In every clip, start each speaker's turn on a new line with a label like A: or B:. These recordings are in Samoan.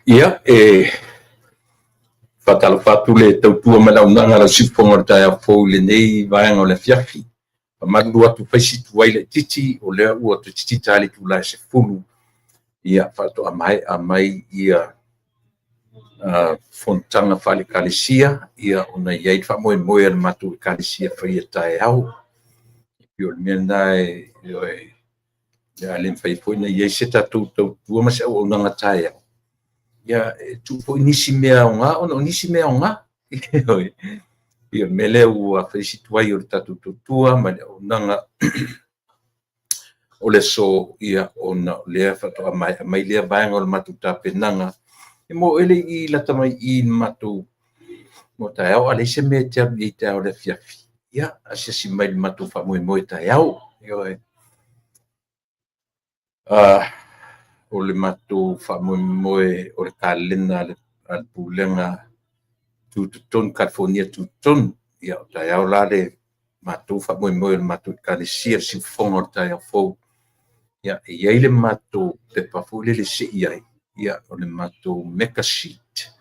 A: Ia, e faatalofa atu le tautua ma le auaunaga a lau siufofoga o le taeao fou i lenei vaega o le afiafi. Faamalulu atu fai si tuai laitiiti, o lea ua toeitiiti ta le itula e 10, ia faatoa maea mai ia fonotaga faale-Ekalesia, ia ona e i ai le faamoemoe a le matou Ekalesia e faia taeao. E pei o le mea lena e a le mafai foi ona i ai se tatou tautua ma se auaunaga taeao, ia e tuu foi nisi mea aoga ona o nisi mea aoga. E pei o le mea lea ua fai si tuai o le tatou tautua ma le auaunaga o le aso, ia ona o lea faatoa maea mai lea vaega o le matou tapenaga. E mo oe le i lata mai i i le matou mo taeao, a leai se mea e te alu i ai taeao i le afiafi, ia asiasi mai i le matou faamoemoe taeao. Ioe. O le matou faamoemoe o le kalena a le Pulega Tutotonu, California Tutotonu. Ia o taeao la le matou faamoemoe o le matou Ekalesia le siufofoga o le taeao fou. Ia, e i ai le matou pepa foi lele e sei ai, ia o le matou Meka Sheet.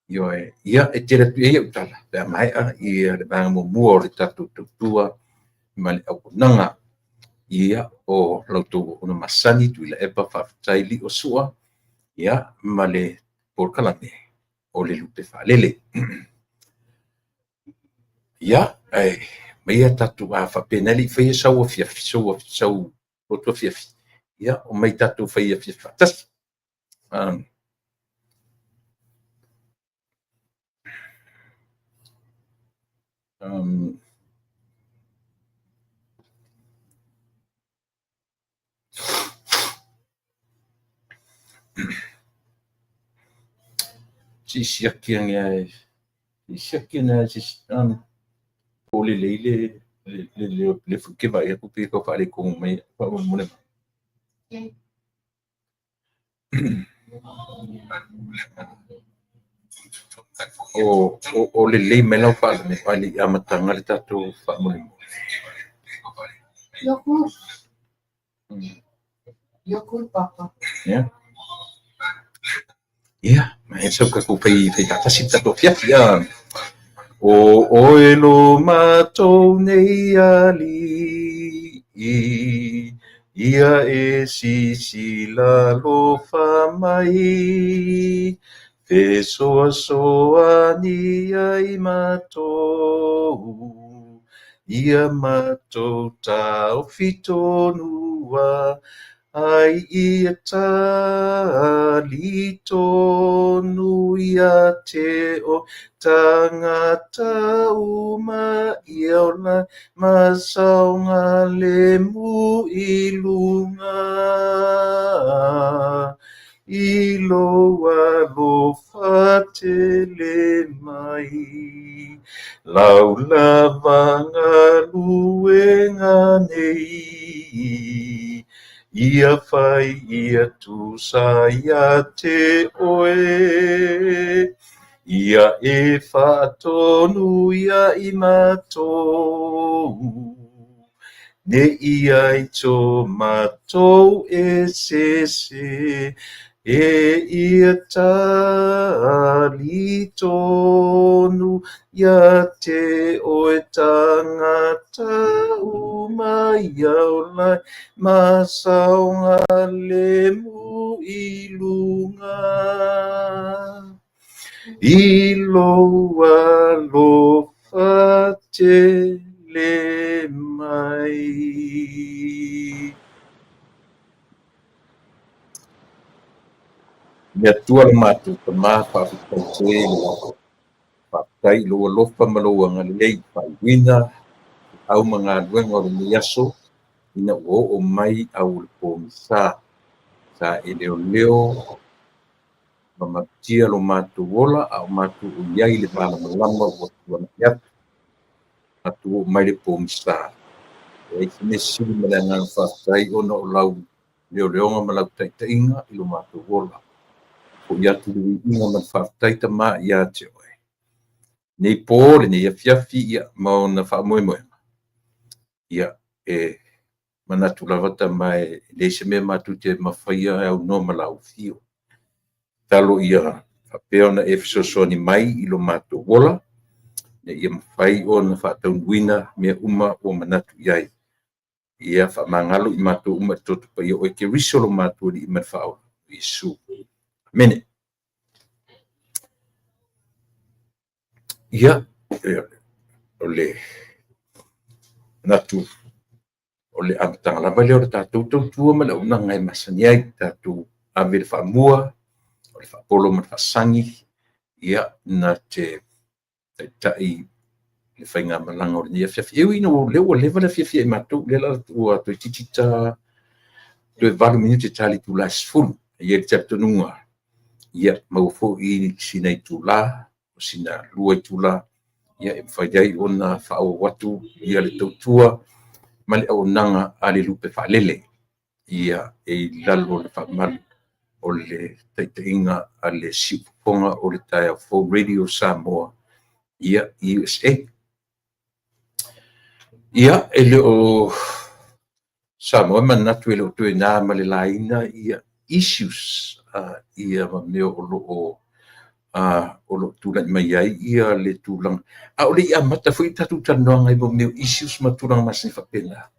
A: Ioe, ia e tele atu i ai au tala pe a maea ia le vaega muamua o le tatou tautua ma le auaunaga. Ia, o la outou auauna masani Tuilaepa faafetai Lio Sua, ia ma le polokalame o le Lupe Faalele. Ia, ae aumaia tatou, a faapea e le i faia sau afiafi, sau lotu afiafi, ia omai tatou fai afiafi faatasi. Se i siaki ane lava, se i siaki ane lava e se isi, po o lelei le lea foi ou te vaai atu pei e tau faaletonu mai faamolemole. O lelei mai lau faalogo ae le i amataga le tatou faamolemole.
B: You're cool. You're cool, Papa.
A: Yeah. Ia, ma e sau tatou fai fai faatasi le tatou afiafi. Ia. O oe lo matou nei alii, ia e sisila alofa mai, fesoasoani ai matou, ia matou taofi tonu ai ia tali tonu ia te oe tagata uma ia ola ma saogalemu i luga i lou alofa tele mai. Lau lava galuega nei, ia fai ia tusa ia te oe, ia e faatonu ia i matou, ne i ai to matou e sese, e ia tali tonu ia te oe tagata uma ia ola ma saogalemu i luga i lou alofa tele mai. Le Atua lo matou Tama, faafetai tele lava. Faafetai i lou alofa ma lou agalelei, faaiuina au ma galuega o lenei aso, ina ua oo mai au o le pogisa, sa e leoleo Ma malutia lo matou ola a o matou o i ai i le malamalama ua tuanai atu. Matou oo mai le pogisa. E leai se mea sili ma le agaga faafetai ona o lau leoleoga ma lau taitaiga i lo matou ola. Foi atu le viiga ma le faafetai Tama ia te oe. Nei po lenei afiafi ia ma ona faamoemoega. Ia e manatu lava Tama e leai se mea matou te mafaia e aunoa ma lau afio. Tatalo ia faapea ona e fesoasoani mai i lo matou ola, ina ia mafai ona faataunuuina mea uma ua manatu i ai. Ia faamagalo i matou uma i le Toto Paia o oe Keriso lo matou Alii ma le Faaola, Iesu. Amene. Ia, o le manatu o le amataga lava lea o le tatou tautua ma le auaunaga e masani ai, tatou ave le faamua, o le faapolo ma le faasagi, ia, na te taitai le faigamalaga o lenei afiafi. E ui ina o lea ua leva le afiafi ia i matou, o lea ua toeitiiti ta toe 8 minute ta le itula e 10. E i ai le talitonuga, ia maua foi sina itula, sina 2 itula e mafai ai ona faaauau atu le tautua ma le auaunaga a le lupe faalele e i lalo o le faamalu o le taitaiga a le Siufofoga o le Taeao Fou Radio Samoa USA. Ia, e le o Samoa e manatu e le o toe na ma le laina issues ma mea o lo o tulai mai ai le tulaga. A o le i amata foi le tatou talanoaga i mea o issues ma tulaga masani faapena,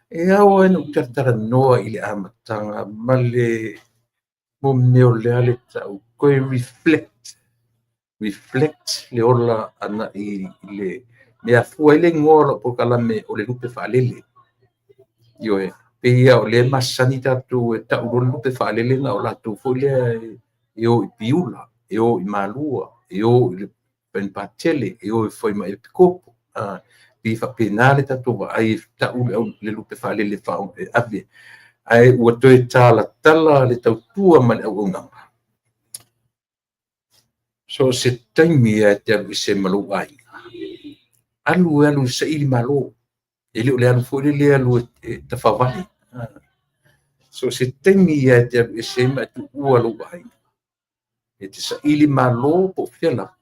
A: e ao lava ona ou talatalanoa i le amataga ma le mea o le a le tau, toe reflect le ola agai i le mea e afua ai le igoa o lau polokalame o le lupe faalele. Ioe, pei lava o lea e masani tatou e tau loa le lupe faalele na o latou foi lea e o i Piula, e o i Malua, e o i le Patele, e o e fai ma Epikopo. E pei e faapena le tatou vaai e tau le lupe faalele e ave. Ae ua toe talatala le tautua ma le auaunaga. So o se taimi lava e te alu ese ai ma lou aiga, alu alu e saili malo. E le o le alu foi lele e alu e tafavale. So o se taimi lava e te alu ese ai ma e tuua lou aiga, e te saili malo po o fea lava,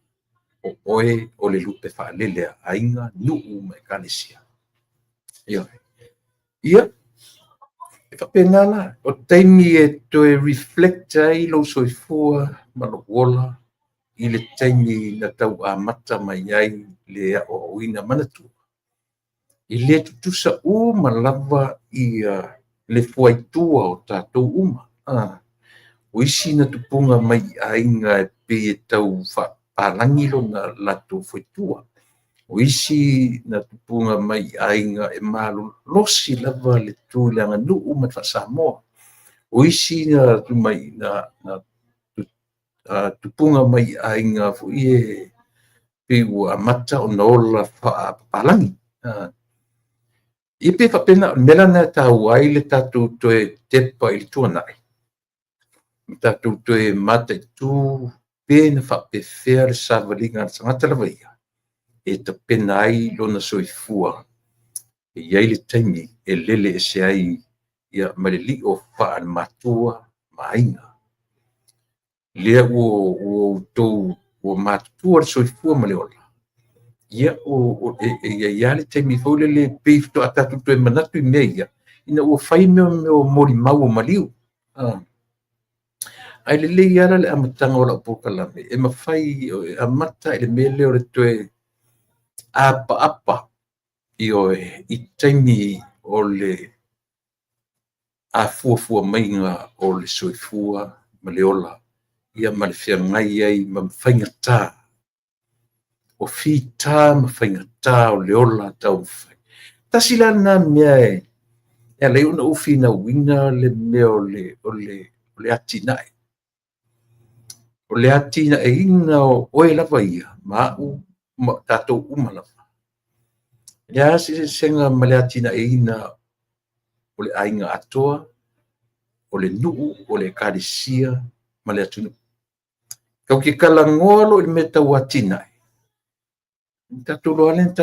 A: o oe o le lupe faalele a aiga, nuu ma ekalesia. Ia, e faapena la, o taimi e toe reflect ai lou soifua ma lou ola i le taimi na tau amata mai ai le aoaoina. Manatua, e le tutusa uma lava le fuaitua o tatou uma. O isi na tupuga mai i aiga e pei e tau faapapalagi lona latou fuaitua. O isi na tupuga mai i aiga e malolosi lava le tu i le aganuu ma le faa-Samoa. O isi na tupuga mai i aiga foi e pei ua amata ona ola faapapalagi. Ia pei e faapena, o le mea la lena e taua ai le tatou toe tepa i le tuanai, ma tatou toe mataitu pe na faapefea le savaliga a le tagata lava ia e tapena ai lona soifua e i ai le taimi e lele ese ai ma le lio faale-matua ma aiga. Lea ua outou ua matutua le soifua ma le ola, ia e i ai lava le taimi foi lele pei faatoa tatou toe manatu i mea ia, ina ua fai mea o molimau o maliu. Ae lelei lava la le amataga o lau polokalame e mafai e amata i le mea lea o le toe apaapa, ioe, i taimi o le afuafua maiga o le soifua ma le ola, ia ma le feagai ai ma faigata, o fita ma faigata o le ola taumafai. Tasi la lena mea e ala ai ona ou finauina le mea o le atinae. O le atinaeina o oe lava ia ma au ma tatou uma lava. E leai lava se eseesega ma le atinaeina o le aiga atoa, o le nuu, o le ekalesia ma le atunuu. Tatou te talanoa loa i le mea tau atinae, tatou iloa lea na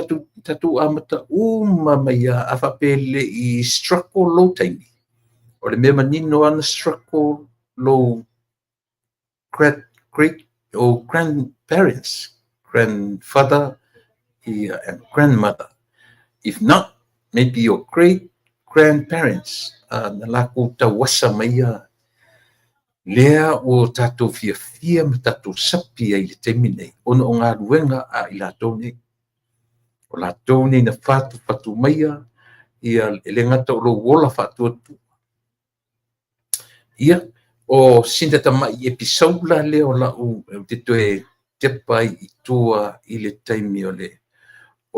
A: tatou amata uma mai lava. A faapea e le i struggle lou taimi, o le mea manino lava na struggle lou great great or grandparents, grandfather and grandmother. If not, maybe your great grandparents, na latou tauasa mai ia lea ua tatou fiafia ma tatou sapi ai i le taimi nei, ona o galuega a i latou nei. O latou nei na fatufatu maia ia, e le gata o lou ola faatuatua. Ia, o sina tamai episode la lea o lau ou te toe tepa ai i tua i le taimi o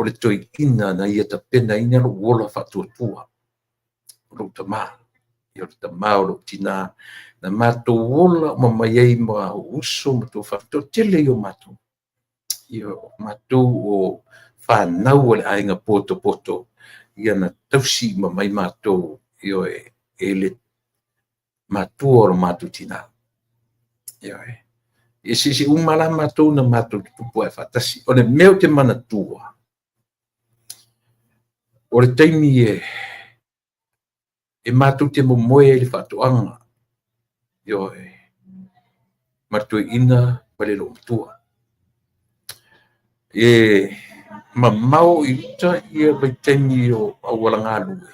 A: le toeaina na ia tapenaina lou ola faatuatua, o lou tama, ia o le tama o lou tina, na matou ola uma mai ai ma uso ma tuafafine, toatele ia o matou. Ia o matou o fanau a le aiga potopoto, ia na tausi uma mai matou, ioe, e le matua o le matou tina. Ioe. E eseese uma la matou na matou tutupu ae faatasi. O le mea ou te manatua, o le taimi e matou te momoe ai i le faatoaga, ioe, ma le toeaina ma le loomatua. E mamao i uta ia vaitaimi o auala galue,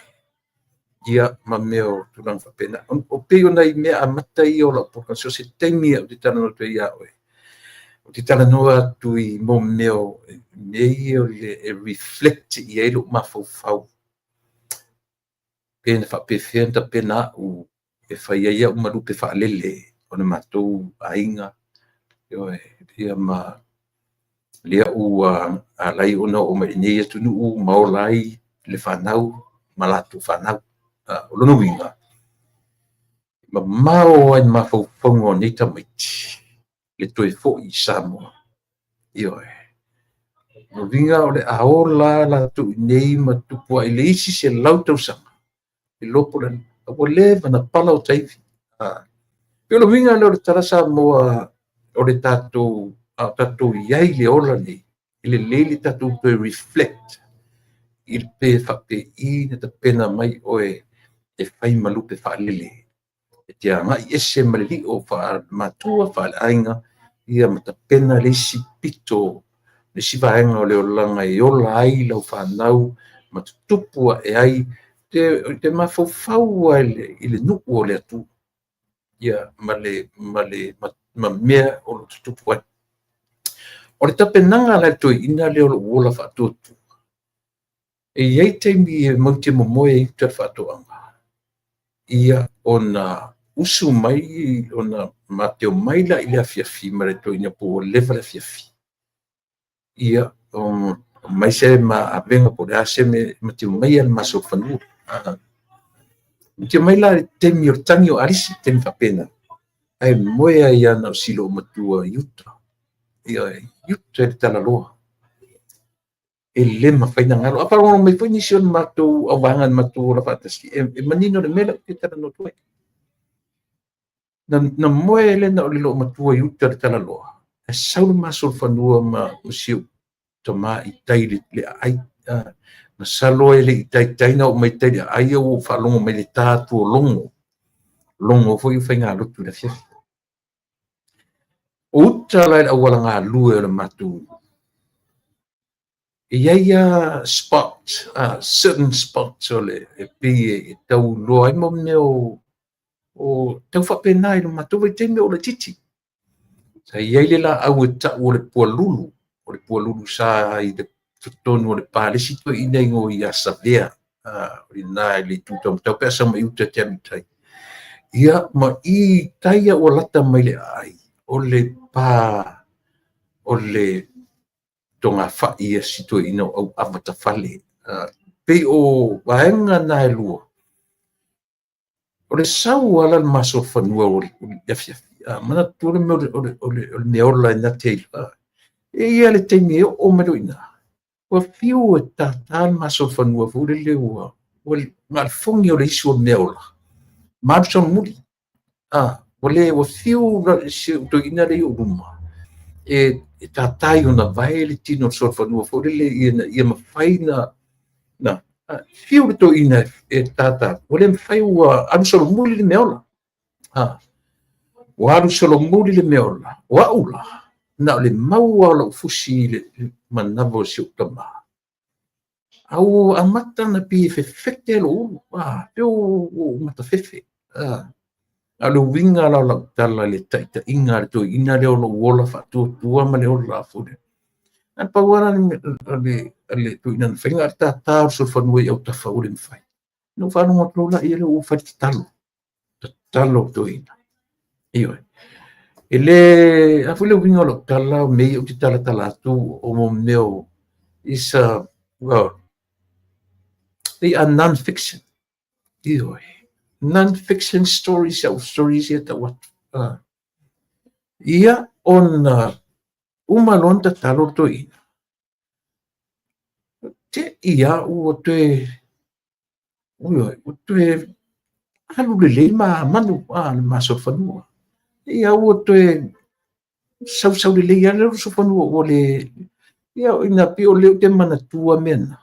A: ia ma mea o tulaga faapena. O pei o nai mea amata ia o lau podcast, so o se taimi ou te talanoa atu ai ia oe. Ou te talanoa atu i mo mea o mea ia o le e reflect i ai lou mafaufau. Pe na faapefea ona tapena au e fai ai au ma lupe faalele o le matou aiga, ioe, ia ma lea ua alai ona oo mai i nei atunuu ma ola ai le fanau ma latou fanau. O lona uiga, mamao lava i mafaufauga o nei tamaiti le toe foi i Samoa. Ioe. O lona uiga o le a ola latou i inei ma tupu ai i le isi 100 tausaga, e iloa po o le ua leva ona pala o taivi. Pei o le uiga lea o le tala Samoa, o le tatou, a o tatou i ai i le ola nei, e lelei le tatou toe reflect i le pe faapei na tapena mai oe e fai ma lupe faalele, e te agai ese ma le lio faale-matua faale-aiga, ia ma tapena le isi pito, le isi vaega o le olaga e ola ai lau fanau ma tutupu ae ai te mafaufau lava i le nuu o le Atua, ia ma mea o lo o tutupu ai. O le tapenaga la le toeaina lea o lou ola faatuatua, e i ai taimi e matou te momoe ai i uta i le faatoaga, ia ona usu mai, ona ma te omai la i le afiafi ma le toeaina po ua leva le afiafi. Ia, aumai se ma avega po o le a se mea, ma te omai lava i le masofanua. Ma te omai la i le taimi o le tagi o alisi, taimi faapena, ae moe ai lava na o si loomatua i uta. Ia, i uta i le talaloa. E le mafai ona galo. A faalogologo mai foi nisi o le matou auvaega na matou ola faatasi, e manino le mea lea ou te talanoa atu ai. Na moe le na o le loomatua i uta i le talaloa, ae sau le masofanua ma si ou tama i tai i le aai. Masalo e le i taitai ona oo mai tai i le aai ua ou faalogo mai i le ta atu o logo. Logo foi o faigalotu i le afiafi. O uta la i le auala galue o le matou, e i ai lava spot, certain spots o le e pei e tau iloa ai mo mea o tau faapena i le matou vaitaimi o laitiiti. Sa i ai le laau e tau o le pualulu, o le pualulu sa i le totonu o le pa, le isi toeaina i igoa ia Savea, o lena i le itu taumatau pe a sau mai uta te alu i tai. Ia, ma i tai a ua lata mai le aai, o le pa o le togafai a si toeaina o Auavatafale. Pei o vaega na e lua, o le sau lava la o le masofanua o le afiafi, manatua le mea o le meaola e na te iloa. E i ai le taimi e oo mai loa i ina, ua fiu e tata le masofanua foi lele ua na o le fogi o le isu o le meaola, ma alu solomuli. Ua le, ua fiu si ou toeaina lea i ou luma, e tātā i ona vae le tino o le solofanua foi lele ina ia mafai na fiu le toeaina e tātā, ua le mafai, ua alu solomuli le meaola. Ua alu solomuli le meaola. O au la, na o le mau lava o lau fusi i le manava o si ou tama, a ua amata ona pei e fefete lou ulu, pei ua ou matafefe. A o le uiga la o lau tala i le taitaiga a le toeaina lea o lou ola faatuatua ma le ola foi lea. Na o le pau lava la le toeaina na fai na o le tātā o le solofanua i autafa ua le mafai. Na ou faalogo atu loa lea ua fai le tatalo, tatalo le toeaina. Ioe. E le, a foi le uiga o lau tala, o mea ia ou te talatala atu, o mea o, is a, well, they are non-fiction. Ioe. Non-fiction stories, au stories ia tau atu. Ia, ona uma loa ona tatalo le toeaina, te i a ua toe, ioe, ua toe alu lelei ma manu a le masolofanua. Ia ua toe sausau lelei lava le solofanua ua le, ia ina pei o lea ou te manatua mea na.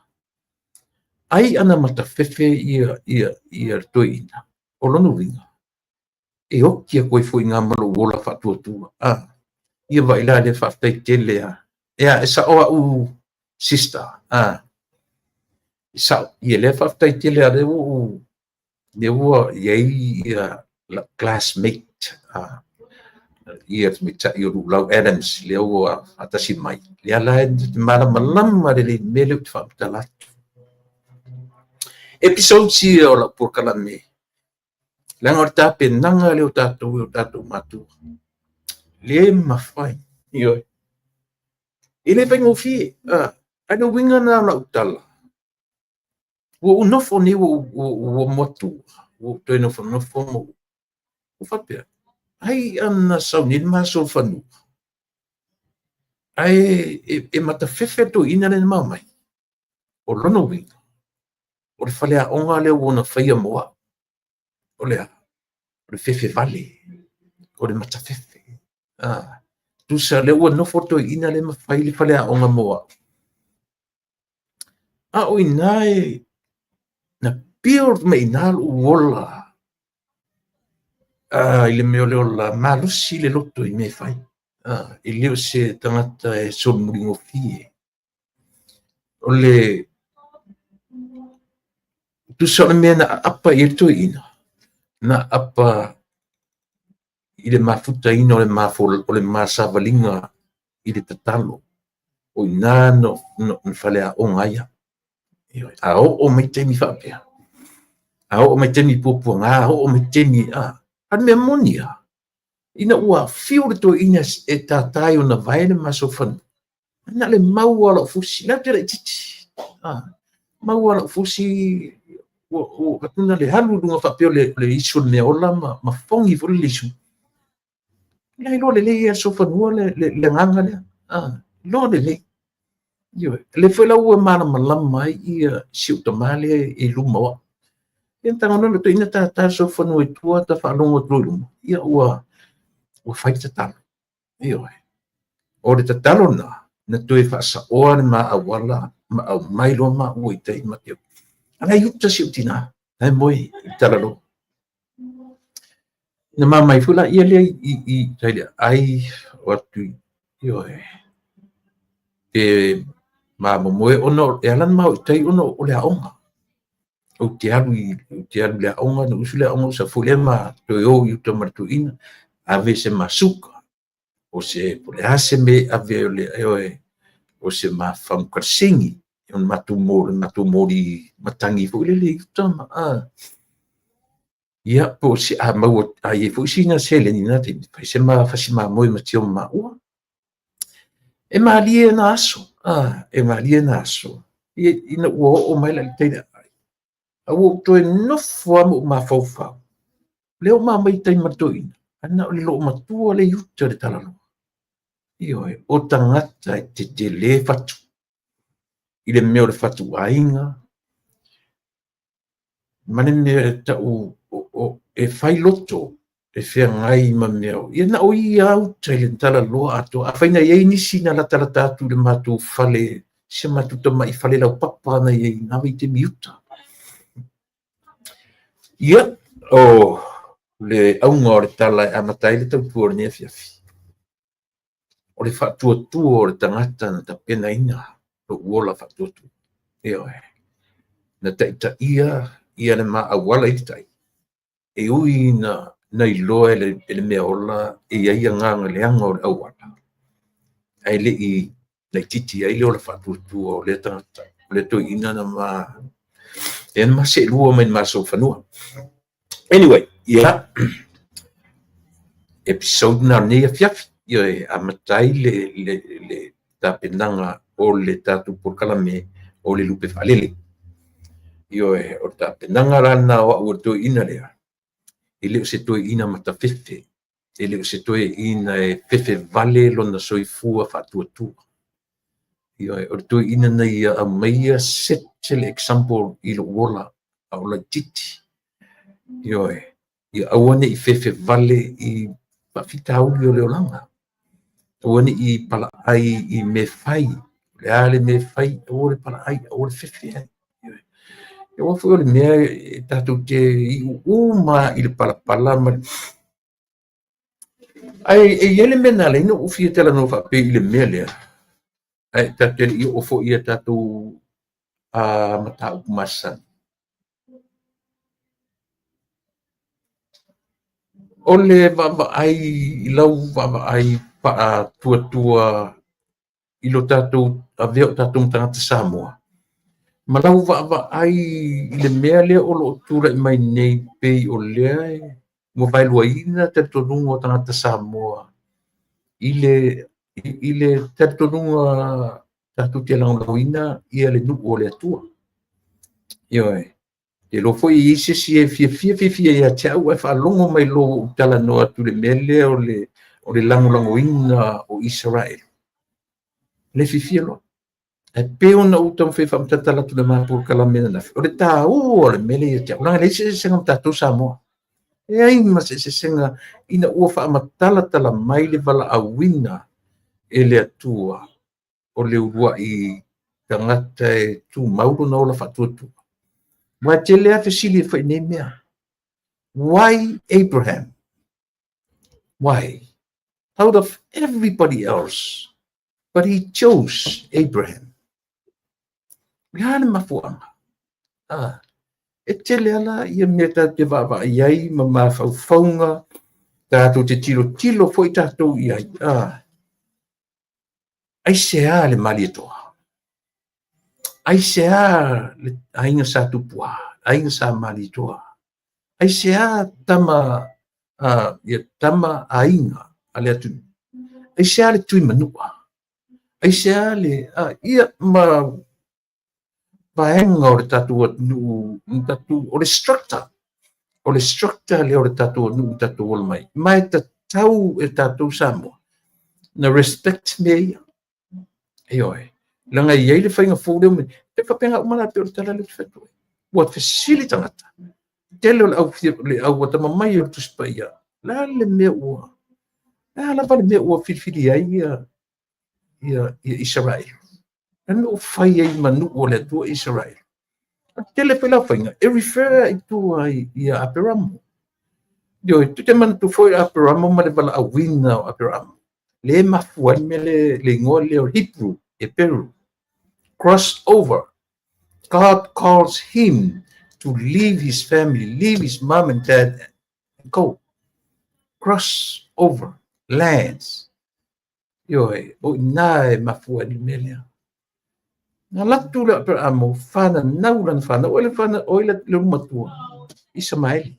A: Ai ana matafefe ia ia ia le toeaina, o lona uiga, e oti atu ai foi i ina ma lou ola faatuatua. Ia vaai la lea, faafetai tele lava. Ia, e sao au sister, e sao. Ia lea faafetai tele lava, lea ua ou, lea ua i ai ia lau classmate, ia le tamaitai o Luulau Adams, lea ua faatasi mai. Lea la e malamalama lelei i le mea lea ou te faamatala atu. Episodes ia o lau polokalame, leaga o le tapenaga lea o tatou e o tatou matua. Le mafai, ioe. E le faigofie, a le uiga lena o lau tala. Ua ou nofo nei, ua ou matua, ua ou toe nofonofo ma ou faapea, ai ana sau nei le ma solofanua, ae e matafefe le toeaina lea na ma omai. O lona uiga, o le faleaoga lea ua ona faia mo au, o le a? O le fefe vale, o le matafefe. Tusa lea ua nofo le toeaina lea ma fai le faleaoga mo au. A o i ina e na build mai i ina lou ola i le mea o le ola malosi le loto i mea e fai. E le o se tagata e solomuligofie. O le tusa o le mea na aapa i ai le toeaina, na aapa i le mafutaina o le o le ma savaliga i le tatalo. O i ina na faleaoga ai au. A oo mai taimi faapea, a oo mai taimi puapuaga, a oo mai taimi, a le mea moni lava, ina ua fiu le toeaina e tātā i ona vae le masofanua, na o le mau lava o lau fusi, la ou te laitiiti, mau lava o lau fusi, ua avatu na le alu i luga faapea o le isu o le meaola ma fogi foi le isu. La iloa lelei e le solofanua le agaga lea. Iloa lelei. Ioe. Lea foi la ua malamalama ai ia si ou tama lea i luma o au. Ia na tago loa le toeaina tātā le solofanua i tua ta faalogo atu loa i luma, ia ua fai le tatalo. Ioe. O le tatalo lena, na toe faasaoa le ma auala ma aumai loa maua i tai ma te. A la e i uta si ou tina, la e moe i Talaloa. Na mamai foi la ia lea i tai le aai o atu i, ioe, pe mamomoe ona e ala ona ma o i tai ona o le aoga. Ou te alu i le aoga, na usu le aoga, usu foi lea ma toe o i uta ma le toeaina, ave se masuka, o se, po o le a se mea e ave o le, ioe, o se mafagu kalasini, o le matou moli matagi foi lele i uta ma, ia, po o se, a maua, a i ai foi sina seleni na taimi, fai se ma fasi mamoe ma tio ma maua. E malie na aso, e malie na aso. Ia, ina ua oo mai la i le tai le aai, a ua ou toe nofo lava ma ou mafaufau. Lea ua ma omai i tai ma le toeaina, ae na o le loomatua le i uta i le talaloa. Ioe, o tagata e tetele fatu i le mea o le fatuaiga, ma le mea e tau e fai loto. e feagai ma mea ia na o ia uta i le talaloa atoa. Afai na i ai nisi na latalata atu i le matou fale, si a matou tamai fale laupapa na i ai i na vaitaimi i uta. Ia, o le auga o le tala e amata ai le tautua o lenei afiafi, o le faatuatua o le tagata na tapenaina lou ola faatuatua. Ioe, na taitaia ia le ma auala i le tai, e ui na iloa e le mea ola e i ai agaga leaga o le auala, ae le i laitiiti ai le ola faatuatua o lea tagata, o lea toeaina na ma lea na ma seelua mai le ma solofanua. Anyway, ia, episode na o lenei afiafi, ia e amata ai le tapenaga o le tatou polokalame o le lupe faalele. Ioe, o le tapenaga la lena o au o le toeaina lea, e le o se toeaina matafefe, e le o se toeaina e fefe vale lona soifua faatuatua. Ioe, o le toeaina na ia aumaia set le example i lou ola a o laitiiti. Ioe, ia aua ne i fefe vale i faafitauli o le olaga, aua ne i palaai i mea fai, o le a le mea fai, aua le palaai, aua le fefe ai. Ioe, aua foi o le mea e tatou te iu uma i le palapala ma ae e i ai le mea na ala ai ona ou fia talanoa faapea i le mea lea, ae tatou te le i oo foi i a tatou mataupu masani. O le vaavaai i lau vaavaai faatuatua i lo tatou avea o tatou ma tagata Samoa, ma lau vaavaai i le mea lea o lo o tulai mai nei, pei o lea ua vaeluaina talitonuga o tagata Samoa i le talitonuga tatou te lagolagoina ia le nuu o le Atua. Ioe, te iloa foi e i ai se isi e fiafia fiafia ia te au ae faalogo mai loa ua ou talanoa atu i le mea lea o le lagolagoina o Isaraelu. Le fiafia loa. Ae pei ona ou taumafai e faamatalatala atu i le ma polokalame ananafi, o le taua o le mea lea ia te au, leaga e leai se eseesega ma tatou Samoa. E leai ma se eseesega ina ua faamatalatala mai le valaauina e le Atua o le uluai tagata e tumau lona ola faatuatua. Aua e tele lava fesili e fai i nei mea. Why Abraham? Why? Out of everybody else, but he chose Abraham. O le a le mafuaaga? E tele ala ia mea tatou te vaavaai ai ma mafaufauga, tatou te tilotilo foi tatou i ai. Aisea le Malietoa? Aisea le aiga sa Tupua, aiga sa Malietoa? Aisea tama, ia tama aiga a le atunuu? Aisea le Tuimanua? Aisea le ia ma vaega o le tatou atunuu, o le structure, o le structure lea o le tatou atunuu na tatou ola mai. Ma e tatau e tatou Samoa na respect mea ia. Ioe, leaga e i ai le faiga fou lea, e faapena uma la pei o le tala lea ou te fai atu ai. Ua fesili tagata, tele o le au fia, le au atamamai o le Tusi Paia, le a le mea ua, le a lava le mea ua filifili ai ia Isaraelu. Le mea ua fai ai ma nuu o le Atua Isaraelu. O le tele foi la faiga, e refer i tua i Aperamo. Ioe, tu te manatu foi Aperamo ma le valaauina o Aperamo. Le mafua ai le mea le igoa lea o Hebrew, Eperu. Cross over. God calls him to leave his family, leave his mom and dad, and go. Cross over lands. Ioe, o ina e mafua ai le mea lea. Na latu le Aperamo, whananau lana whanau, o le whana, o le matua, Isamaeli.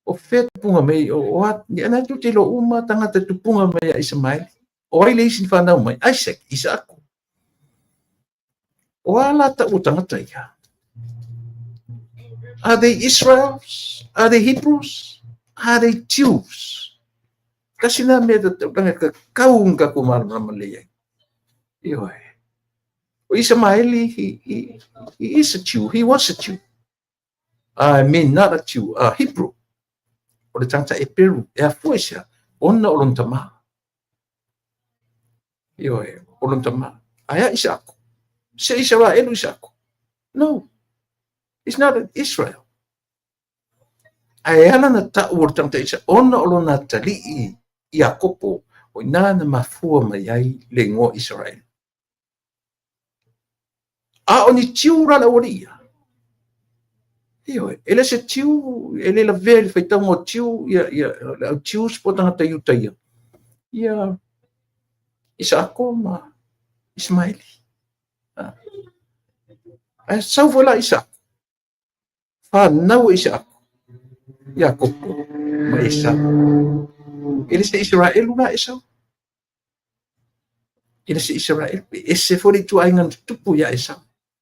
A: O fea tupunga mai, o a, ni ana tu te lo uma tangata tupunga mai a Isamaeli. O ai le isi whanau mai, Isaac, Isaaku. O a la tau o tangata ia. Are they Israels? Are they Hebrews? Are they Jews? Kasi nā mea te tauranga ka kau nga ko malamalama le ai. Ioe. O Isamaeli, he is a Jew. He was a Jew. I mean, not a Jew, a Hebrew. o le tagata Eperu, e afua i se a? Ona o lona tamā. Ioe, o lona tamā. Ae a Isaako? Se Isaraelu Isaako? No, he's not an Israel. Ae ala na ta'u o le tagata Isa, ona o lona atalii Iakopo, o i ina na mafua mai ai le igoa Isaraelu. A o ni Tiu la le aualii ia? Ioe, e le se Tiu, e le lavea i le faitauga o Tiu, ia, ia, le au Tius po o tagata Iuta ia. Ia, Isaako ma Ismaeli. Ae sau foi la Isaako. Fanau e Isaako, Iakopo ma Esau. E le se Isaraelu la Esau? E le se Isaraelu, e ese foi le ituaiga na tutupu iā Esau.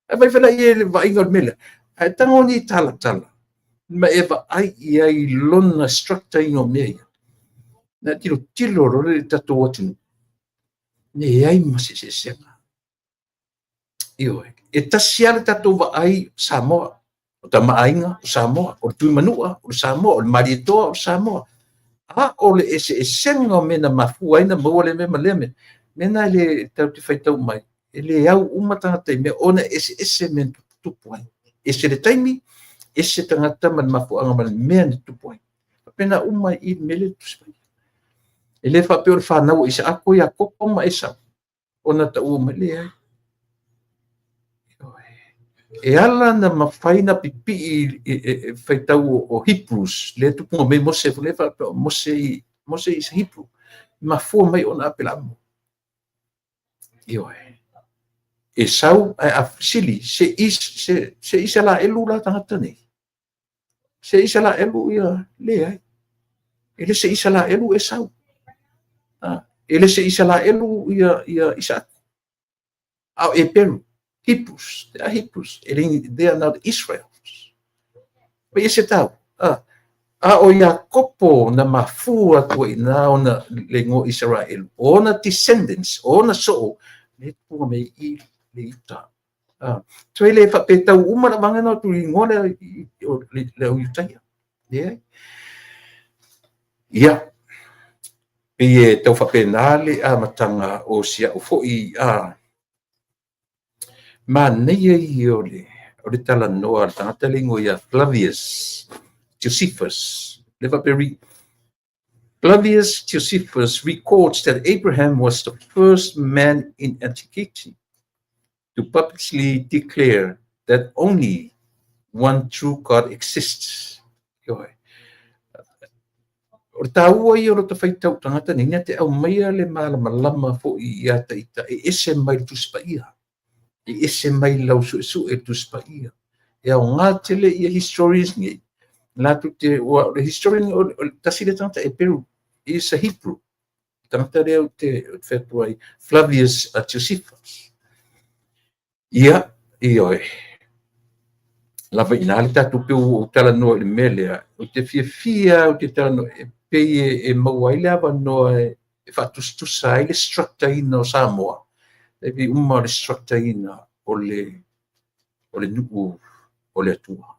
A: Ae vaai foi la i ai le vaaiga o le mea lea. Ae tago ni talatala ma e vaai i ai i lona structure ina o mea ia. Na tilotilo loa le tatou atunuu, leai ma se eseesega. Ioe, e tasi lava le tatou vaai Samoa, o Tama a Aiga o Samoa, o le Tuimanua o le Samoa, o le Malietoa o le Samoa. A o le eseesega o mea na mafua ai na maua lea mea ma lea mea, mea na e le tatou te faitau mai, e le au uma tagata i mea ona e eseese mea na tuputupu ai. Ese le taimi, ese tagata ma le mafuaaga ma le mea na tutupu ai. Faapena uma i le mea lea e tusi mai. E le faapea o le fanau a Isaako, Iakopo ma Esau, ona taua mai, leai. E ala na mafai na pipii e faitau o Hebrews, lea tupuga mai Mose, lea faapea o Mose, Mose is Hebrew, mafua mai ona Apelamo. Ioe. Esau, ae a fesili, se is, se, se Isalaelu la tagata nei? Se Isalaelu ia, leai. E le se Isalaelu Esau. E le se Isalaelu ia, ia Isaako. A o Eperu, Hebrews, they are Hebrews, e le, they are not Israels. Mai e se tau. A o Iakopo na mafua atu ai ina ona le igoa Isaraelu, o ona descendants, o ona soo, le tupuga mai i le Iuta. So e le faapetau uma le vaega na o tu igoa lea o le au Iutaia. Leai. Ia, pei e tau faapena le amataga o si au foi a manaia ia o le talanoa a le tagata le igoa ia Flavius Josephus. Le faapea Flavius Josephus records that Abraham was the first man in antiquity to publicly declare that only one true God exists. Ioe. O le tāua ia o lo ta faitau tagata nei, na te aumaia le malamalama foi ia taita e ese mai le Tusi Paia, e ese mai lau suesue le Tusi Paia. E aoga tele ia historians nei, latou te, ua, o le historian, o le tasi lea tagata Eperu, is a Hebrew, tagata lea ou te fai atu ai, Flavius Josephus. Ia, ioe. Lava i ina le tatou pei ua ou talanoa i le mea lea, ou te fiafia ou te talanoa e pei e maua ai le avanoa e faatusatusa ai le structure-ina o Samoa, e pei uma o le structure-ina o le nuu o le Atua.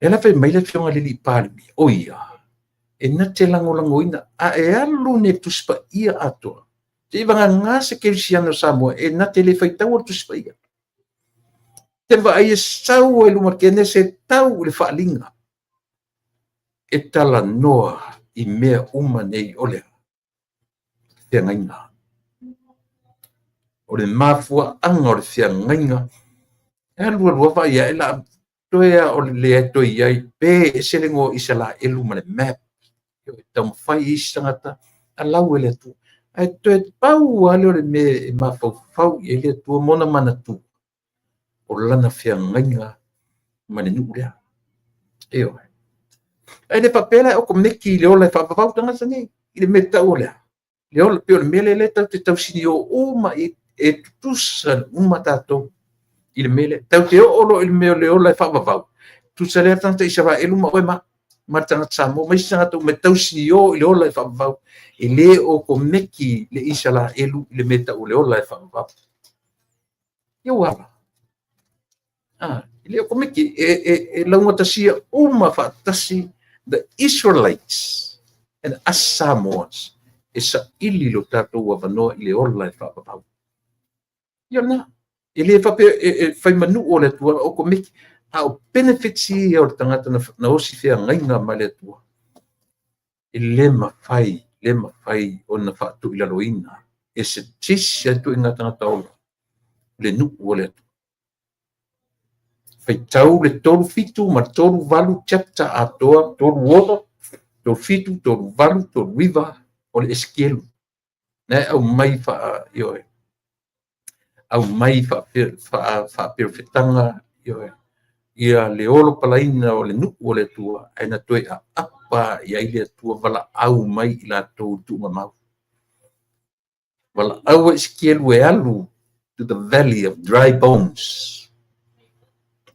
A: E ala fai mai le Afioga i le Alii Palemia, o ia, e na te lagolagoina a e alu nei le Tusi Paia atoa, se i vagana se kerisiano o Samoa e na te le faitaua le Tusi Paia. Te vaai e sau ai luma kene se tau i le faaaliga e talanoa i mea uma nei o le feagaiga. O le mafuaaga o le feagaiga, e alu alu lava vaai ae la toe a o le leai toe i ai, pe ese le igoa o Isaraelu ma le map, e taumafai i isi tagata a lau e le Atua. Ae toe pau lava lea o le mea e mafaufau i ai le Atua ma ona manatua, o lana feagaiga ma le nuu lea. Ioe. Ae le faapea la e okomeki i le ola e faavavau tagata nei, i le mea tau o le a? Le ola, pei o le mea lea lea tatou te tausinio uma i e tutusa uma tatou i le mea lea. Tatou te oo loa i le mea o le ola e faavavau, tutusa lea le tagata Isaraelu ma oe ma le tagata Samoa ma isi tagata uma e tausinio i le ola e faavavau. E le okomeki le Isaraelu i le mea tau o le ola e faavavau. Ia ua ala. E le o komiti, e laugatasia uma faatasi the Israelites and us Samoans e saili lo tatou avanoa i le ola e faapapau. Ia na, e le faapea e fai manuu o le Atua o komiti, a o benefits ia o le tagata na osi feagaiga ma le Atua. E le mafai, le mafai ona faatuilaloina e se tisi atu i ngā tagata ola le nuu o le Atua. Faitau le 37 ma 38 chapter atoa, 36, 37, 38, 39 o le Esekielu. Na au mai wha, ioe, au mai wha ioe, ia le olo palaina o le nuu o le Atua, ai na toe a apa i ai le Atua wala au mai i la tō tuunga mau. Wala au Esekielu e alu to the valley of dry bones.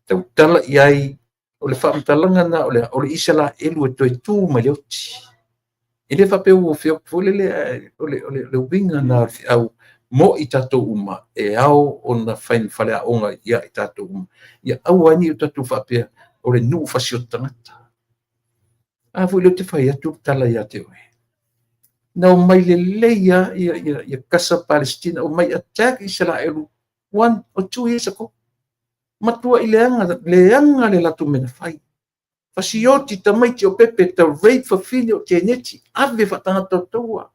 A: Tautala i ai o le whaamatalanga na o le Isala elu e toe tū mai le oti. E le whapea ua whio le o le winga na au mo i tātou uma e ao o na whain whale a onga ia i tātou uma. Ia aua ni o tātou whapea o le nuu whasio tangata. A fui leo te whai atu tala ia te oe. Na o mai le leia ia kasa Palestina o mai attack Israelu 1 or 2 years ago. Matua i leanga le latu mena whai. Fasioti tamaiti o pepe ta rape fafine o teneti ave whatangata taua.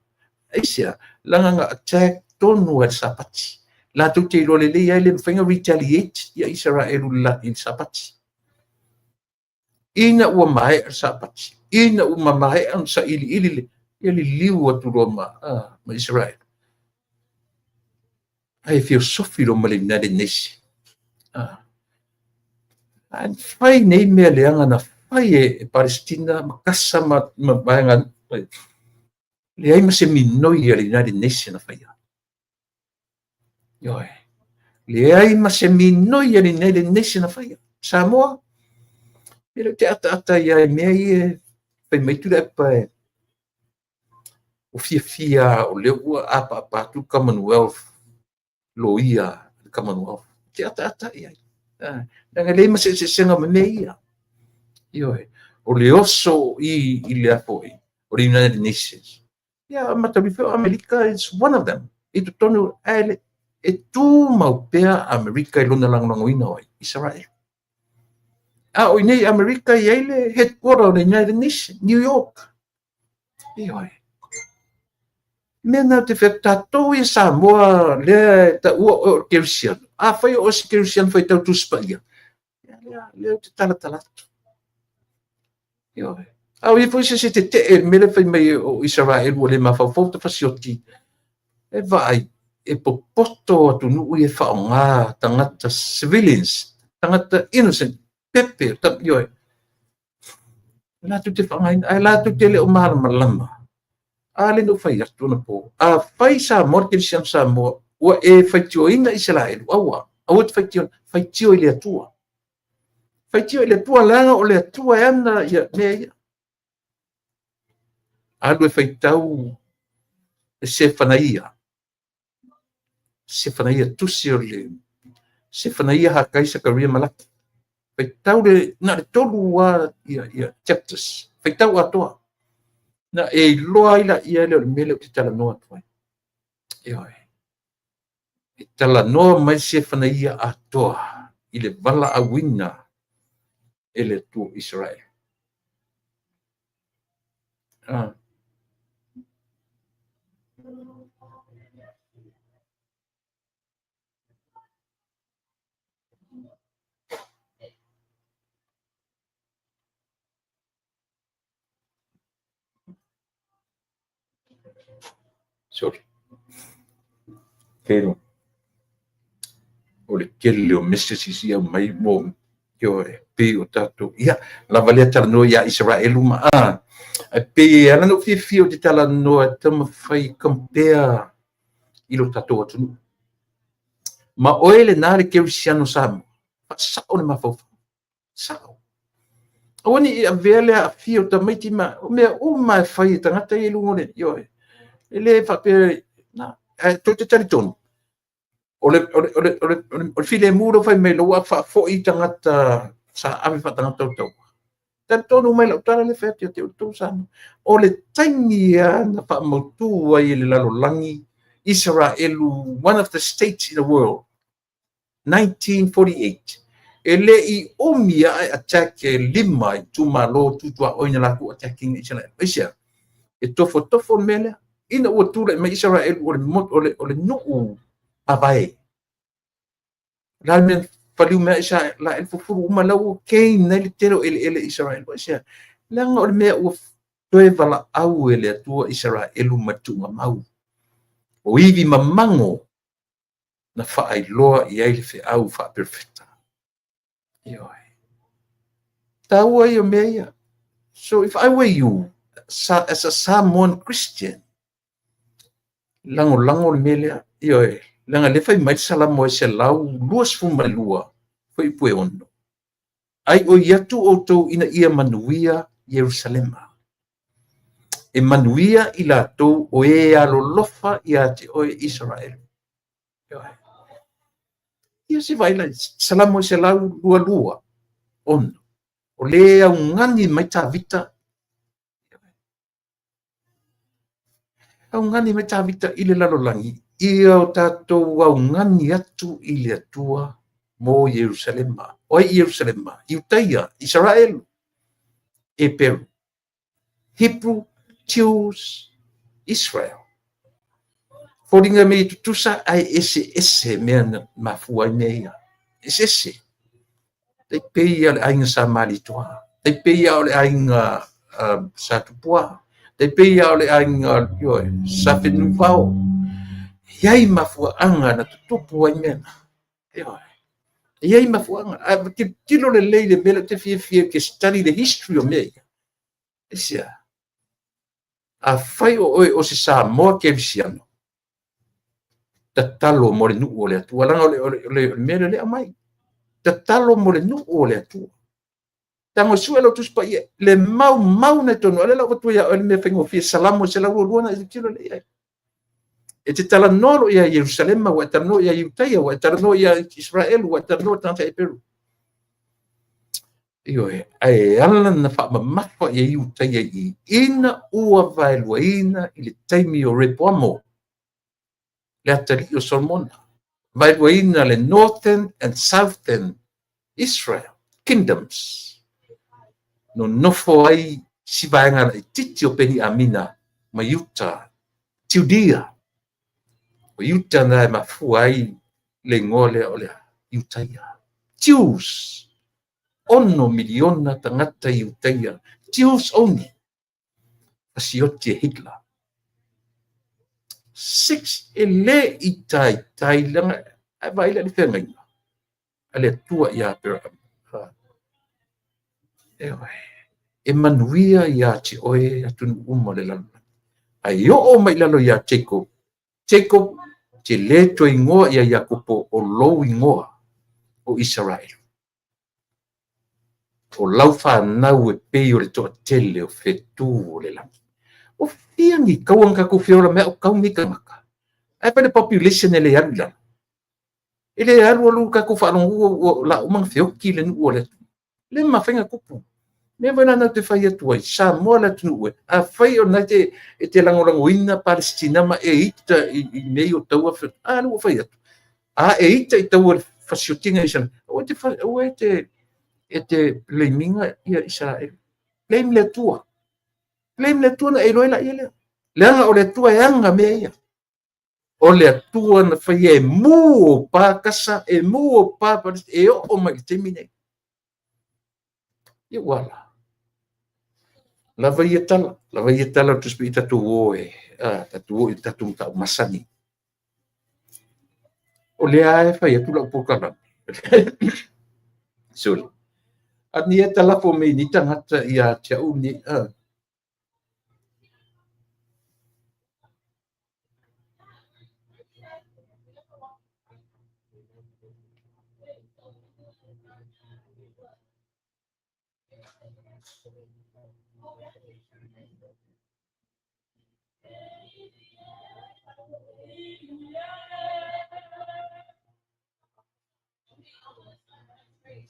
A: Aisea, langa attack tonu e sapati. La tu te iloa lelei ai le mawhainga retaliate ia Israelu la i sapati. Ina ua mae al sapati. Ina ua mae an sa ili ili le. Ia li liu atu roa ma Israel. Ai filosofi lo male nale nesi. An whai nei mea leanga na whai e Palestina ma kasa ma vaenga le ai ma se minoi a le United Nations na whaia. Ioe. Le ai ma se minoi a le United Nations na whaia. Samoa, e le te ata ata ia e mea i e whai mai tula e pae. O fia fia o leo ua apa apa atu Commonwealth lo ia Commonwealth. Te ata ata ia. Nanga le ma se senga ma mea ia. Ioe. O le oso i le apo i o le United Nations. Ia matawifeo Amerika is one of them. I totonu ae e tū mau pea Amerika i lona langolangoina oi Israel. A o nei Amerika i ai le headquarter o le United Nations, New York. Ioe. Mea nā te whea tātou i Samoa lea ta ua o Kerisiano. A whai o se Kerisiano whai tau tuspa ia. Ia lea te talatala atu. Ioe. Au i foi se te te e mele whai mai o Israel ua le mawhawhau te whasioti. E vai, e popoto atu nui e whaonga tangata civilians, tangata innocent, pepe, ioe. La tu te whangaina, ai la tu te leo malamalama. A le no whai atu na po. A whai Samoa, Kerisiano Samoa, ua e whaitioina Israel, aua, aua te whaitio, whaitio i le atua. Whaitio i le atua, langa o le atua e ana, ia, mea ia. Alu e whaitau e Sefanaia. Sefanaia tusi o le, Sefanaia hakai Sakaria Malaki. Whaitau le, nā le tolu wā, ia, chapters. Whaitau atoa. Na e loa ila ia le o le mele o te talanoa atu ai. Ioe. E talanoa mai Sefanaia atoa i le vala awina e le Atua Israel. Sorry. Kero. O le kele o messages ia mai mo ioe pe o tātou. Ia, lava lea talanoa ia Israelu ma a. Ai pe ala no fiafia o te talanoa tamawhai compare i lo tātou atunu. Ma oe le nā le Kerisiano Samoa. Sao le mawhauwhau. Sao. Aua ni i avea lea a fia o tamaiti ma o mea uma e whai e tangata i lungo le ioe. E le whapea, na, tō te tari tonu. O le filemu lea ua fai mai ua faafoi tagata sa ave faatagata o taua. Talitonu mai lau tala lea e fai atu ia te outou Samoa. O le taimi lava na faamautu ai e le lalolagi Isaraelu, one of the states in the world, 1948. E le i umi lava e attack e 5 itumalo tutuaoi na latou attack ina Isaraelu. Aisea? E tofotofo le mea lea. Ina ua tulai mai Isaraelu o le nuu mavae. La le mea faliu mea Isaraelu fufulu uma la ua gain ai le tele o eleele Isaraelu. Aisea? Leaga o le mea ua toe valaau e le Atua Isaraelu ma tuugamau. O ivi mamago na faailoa i ai le feau faaperofeta. Ioe. Taua ia mea ia. So if I were you, as a Samoan Christian, lagolago le mea lea. Ioe. Leaga le fai mai le Salamo e 122, fuaiupu e 6. Ai o i atu outou ina ia manuia Ierusalema. E manuia i latou o e alolofa ia te oe Isaraelu. Ioe. Ia se vaila, Salamo e 122, 6. O le augani mai Tavita. Augani mai Tavita i le lalolagi. Ia o tatou augani atu i le Atua mo Ierusalema. O ai Ierusalema? Iutaia, Israel, Eperu, Hebrew, Jews, Israel. Foliga me tutusa ai ese ese mea na mafua ai mea ia. Ese ese. Tai pei ia le aiga sa Malitoa. Tai pei ia o le aiga sa Tupua. Tai pei ia o le aiga sa Whenuvao. Iai mafuaanga na tutupu ai mea na. Iai mafuaanga. A tilo le lei le mea te fiafia ke study the history o mea ia. Aisea. A fai o oe o se Samoa Kerisiano, tatalo mo le nuu o le Atua. Langa o le mea lea aumai. Tatalo mo le nuu o le Atua. Tango sue lau Tusi Paia, le mau mau na tonu. Ale lau vatua ia o le mea faigofie, Salamo 122 na e tilo le iai. E te talanoa lo ia Ierusalema, ua e talanoa ia Iutaia, ua e talanoa ia Israel, ua e talanoa tagata Eperu. Ioe, ae ala na faamamafa ia Iutaia i ina ua vaeluaina i le taimi o Repoamo, le atalii o Solomona. Vaeluaina le Northern and Southern Israel Kingdoms. No nofo ai si vaega la itiiti o Peniamina ma Iuta, Judea. O Iuta na e mafua ai le igoa lea o le Iutaia. Jews, 6 miliona tagata Iutaia. Jews only. Fasioti e Hitler. 6 e le i taitai langa ai vaila le feagaiga a le Atua ia Aperahama. E manuia ia te oe atunuu uma le lalolagi. Ai oo mai lalo ia Jacob. Jacob te le toe igoa ia Iakopo o lou igoa o Israel. O lau whanau e pei o le toatele o whetū o le lagi. O fia ni kaua nga tatou feola mea o kau ni tangata. Ai pa le population e le alu i lalo. E le alu alu tatou faalogo o la uma na feoki le nuu o le atunuu. Le mafai na tupu. Mea foi la na te fai atu ai, Samoa le atunuu e. A fai o na te e te lagolagoina Palestina ma e ita i mea o taua a le ua fai atu. A e ita i taua fasiotinga i sana. Aua e te blaminga ia Israel. Blame le Atua. Blame le Atua na e iloa la ia lea. Leaga o le Atua e anga mea ia. O le Atua na fai e mu o pa kasa, e mu o pa e o mai le taimi nei. Ia wala. Lava ia tala o tuspi tatu oe, tatu oe tatu mtau masani. O lea e fai atu lau pokalame. Sorry. A ni e talafo me ni tangata ia te au ni. I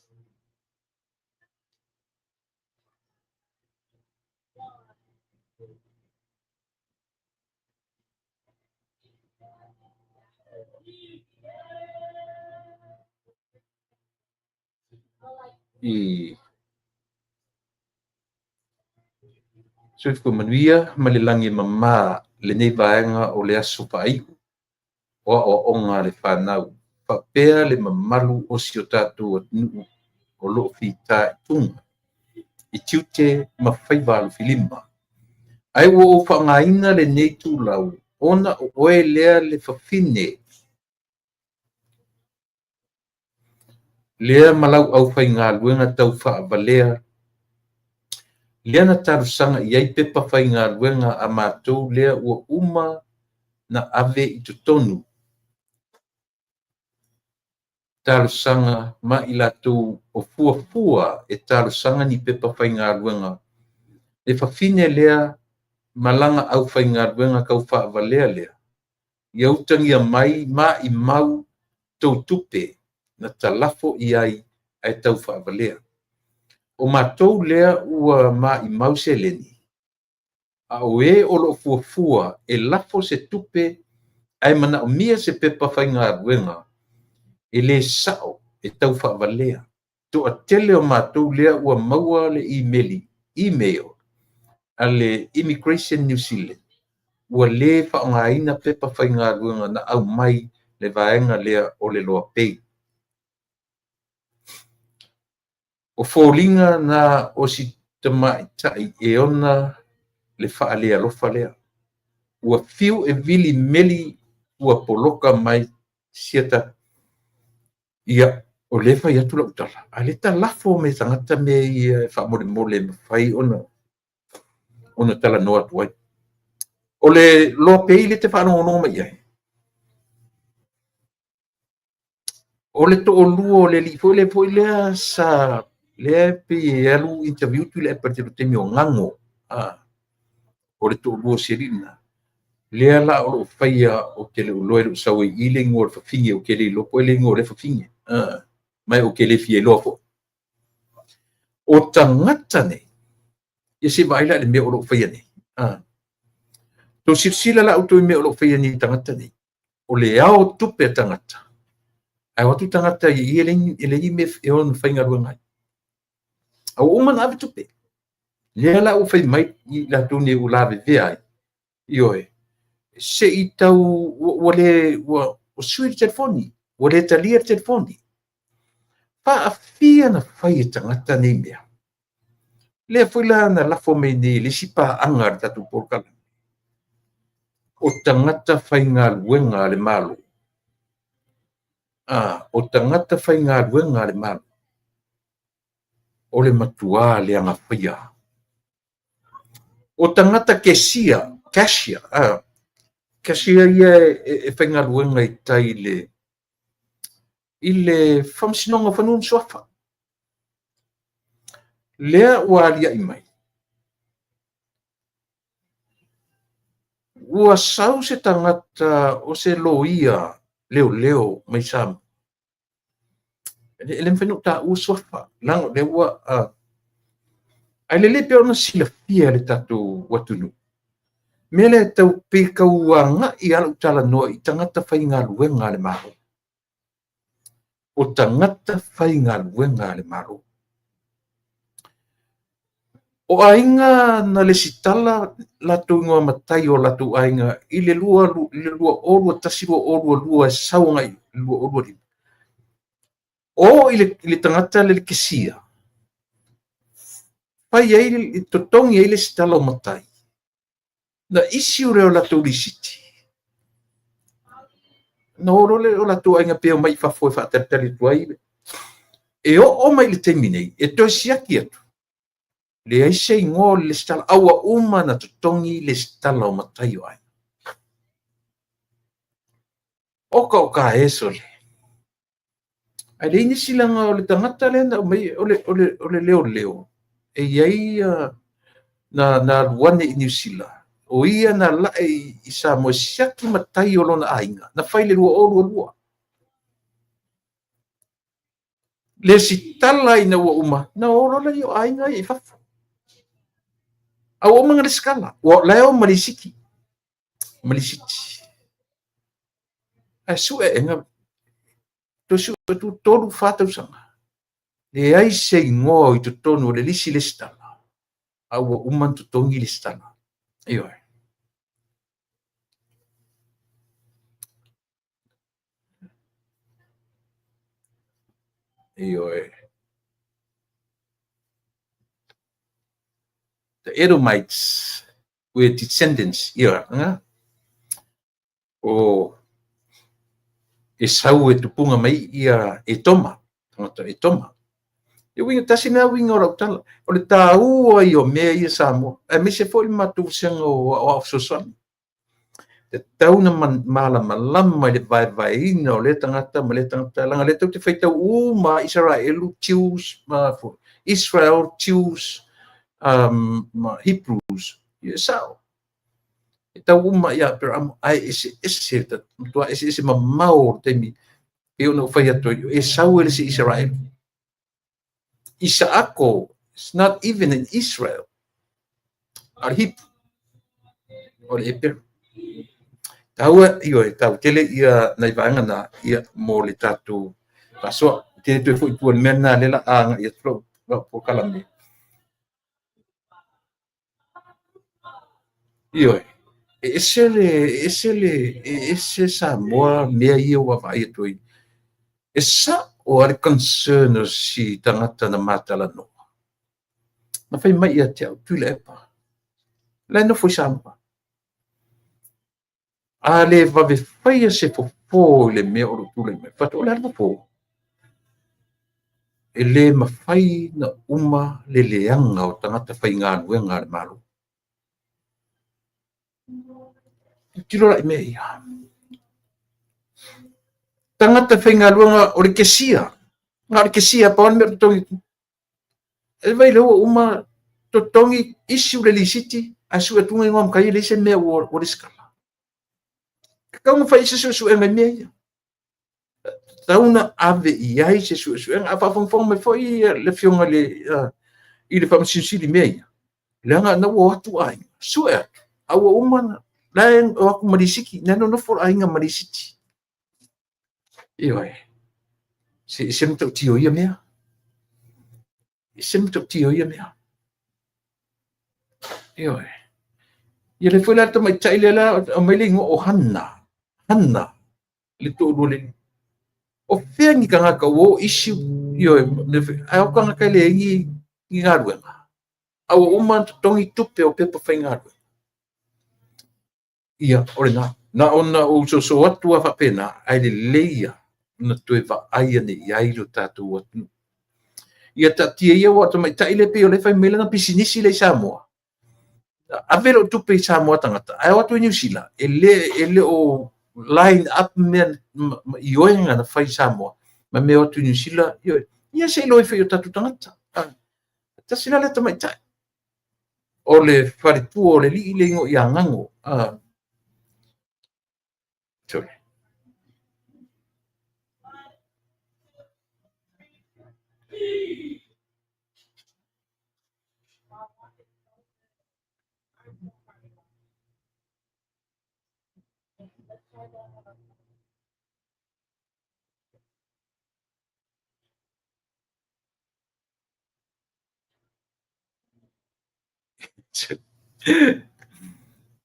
A: soifua manuia ma le lagi e mama lenei vaega o le aso faaiu o aoaoga a le fanau faapea le mamalu o si o tatou atunuu o lo o fitaituga i tiute ma faiva alofilima. Ae ua ou faaaogaina lenei itulau ona o oe lea le fafine lea ma lau aufaigaluega taufaavalea lea na talosaga i ai pepa faigaluega a matou lea ua uma na ave i totonu talosaga ma i latou o fuafua e talosaga ni pepa faigaluega. Le fafine lea ma lana aufaigaluega taufaavalea lea, ia utagia mai maimau tou tupe na talafo i ai ae taufaavalea. O matou lea ua maimau seleni, a o e o lo o fuafua e lafo se tupe ae manaomia se pepa faigaluega, e le sao e taufaavalea. Toatele o matou lea ua maua le email a le Immigration New Zealand ua le faaaogaina pepa faigaluega na aumai le vaega lea o le Loa Pay. O foliga na o si tamaitai e ona le faalealofa lea. Ua fiu e vili meli ua poloka mai sia ta. Ia, o lea e fai atu lau tala, a o lea e talafo mai e tagata mea ia faamolemole e mafai ona talanoa atu ai. O le Loa Pay lea e te faalogologo mai i ai, o le toalua o le alii foi lea sa lea e pei e alu interview Tuilaepa i le taimi o Gago. O le toalua o si alii lena. Lea la o lo o faia, ou te le o iloa e le o sau ai i i le igoa o le fafine, ou te le iloa po o ai le igoa o lea fafine. Ma ou te le fia iloa foi. O tagata nei, ia se i vaai la i le mea o lo o faia nei. Tou silasila la outou i mea o lo o faia nei e tagata nei. O le ao tupe a tagata. Ae o atu tagata i i e leai ni mea e ono faigaluega ai. A ua uma ona ave tupe. Lea la ua fai mai i latou nei ua lavevea ai, ioe, se i tau ua le ua sui le telefoni, ua le talia le telefoni. Faafia na fai e tagata nei mea. Lea foi la na lafo mai nei e le isi paaga a le tatou polokalame. O tagata faigaluega a le Malo. O tagata faigaluega a le Malo. O le matua leaga faia. O tagata kesia, cashier, cashier ia e faigaluega i tai i le Faamasinoga o Fanua ma Suafa. Lea ua aliae mai, ua sau se tagata o se loia leoleo mai Samoa. E le mafai ona ou taua suafa, leaga o lea ua... Ae lelei pea ona silafia e le tatou atunuu. Mea lea tau pei tau agai lava lau talanoa i tagata faigaluega a le Malo. O tagata faigaluega a le Malo. O aiga na lesitala latou igoa matai o latou aiga i le 2021-2022 e sau agai i le 2025. O i le tagata le kesia, fai ai, totogi ai lesitala o matai, na issue lea o latou lisiti. Na o loa o latou aiga pe omai i fafo e faatalitali atu ai. E oo mai i le taimi nei, e toe siaki atu, leai se igoa o le lesitala, a ua uma na totogi lesitala o matai o aiga. Oka o ka e sole. Ae leai nisi laga o le tagata lea na aumai o le leoleo, e i ai na alu ane i Niu Sila, o ia na lae i Samoa e siaki matai o lona aiga, na fai le 2022. Lesitala ina ua uma, na o loa lea o aiga ia i fafo. A ua uma ona lesitala, ua la e o ma lisiti, ma lisiti. Ae sue ega, toe sue atu 3, 4 tausaga. Leai se igoa i totonu o le lisi lesitala, a ua uma ona totogi lesitala. Ioe. Ioe. The Edomites were descendants, ia, o Esau e tupuga mai ia Etoma, tagata Etoma. E uiga tasi lena uiga o lau tala, o le taua ia o mea ia Samoa, aemaise foi le matou vasega o Aoao Fesoasoani. Tatau ona malamalama i le vaevaeina o lea tagata ma lea tagata, leaga o lea tou te faitau uma Isaraelu, Jews, Israel, Jews, ma Hebrews. Ia, e sao. E tau uma ia Aperaamo, ae eseese, matua eseese mamao o le taimi e pei ona ou fai atu ai, e sau e le se Isaraelu. Isaako is not even in Israel. A le Hebrew, o le Eperu. Taua, ioe, tau tele ia nai vaega na, ia, mo le tatou faasoa. Tele toe foi tua i le mea lena lea la a agai atu lau polokalame. Ioe, e ese le, e ese le, e ese Samoa mea ia ua vaavaai atu ai. E sao lava le concern o si tagata na ma talanoa. Na fai mai ia te au, Tuilaepa, la e nofo i Samoa. A le vave faia se fofo i le mea o lo o tulai mai, faatoa o le a le fofo? E le mafai na uma le leaga o tagata faigaluega a le Malo. Tilotilo la i mea ia. Tagata faigaluega o le kesia. Na o le kesia, pau le mea o totogi. E vai lea ua uma totogi issue le lisiti, ae sue atu igoa matai e leai se mea ua lesitala. Tatau ona fai se suesuega i mea ia. Tatau ona ave i ai se suesuega. A faafogafoga mai foi le afioga i le Faamasino Sili i mea ia, leaga na ua o atu aiga, sue atu, a ua uma la e o atu ma lisiti, na nonofo le aiga ma lisiti. Ioe. Se ese le matautia o ia mea. Ese le matautia o ia mea. Ioe. Ia le foi la le tamaitai lea la aumai le igoa o Hanna. Hanna le toalua le o fea ni tagata ua o issue, ioe, ae o tagata e leai ni galuega. A ua uma ona totogi tupe o pepa faigaluega. Ia, o lena. Na ona ou soso atu lava faapena, ae lelei ia ona toe vaai ane i ai lo tatou atunuu. Ia taatia ia ua o tamaitai lea pei o lea e fai mai lana pisinisi lea i Samoa. Ave lou tupe i Samoa tagata, ae o atu i Niu Sila, e le o line up mea ma ioega na fai i Samoa, ma mea o atu i Niu Sila, ia se iloa ifo i o tatou tagata. Tasi la lea tamaitai. O le faletua o le alii le igoa ia Gago. Sorry.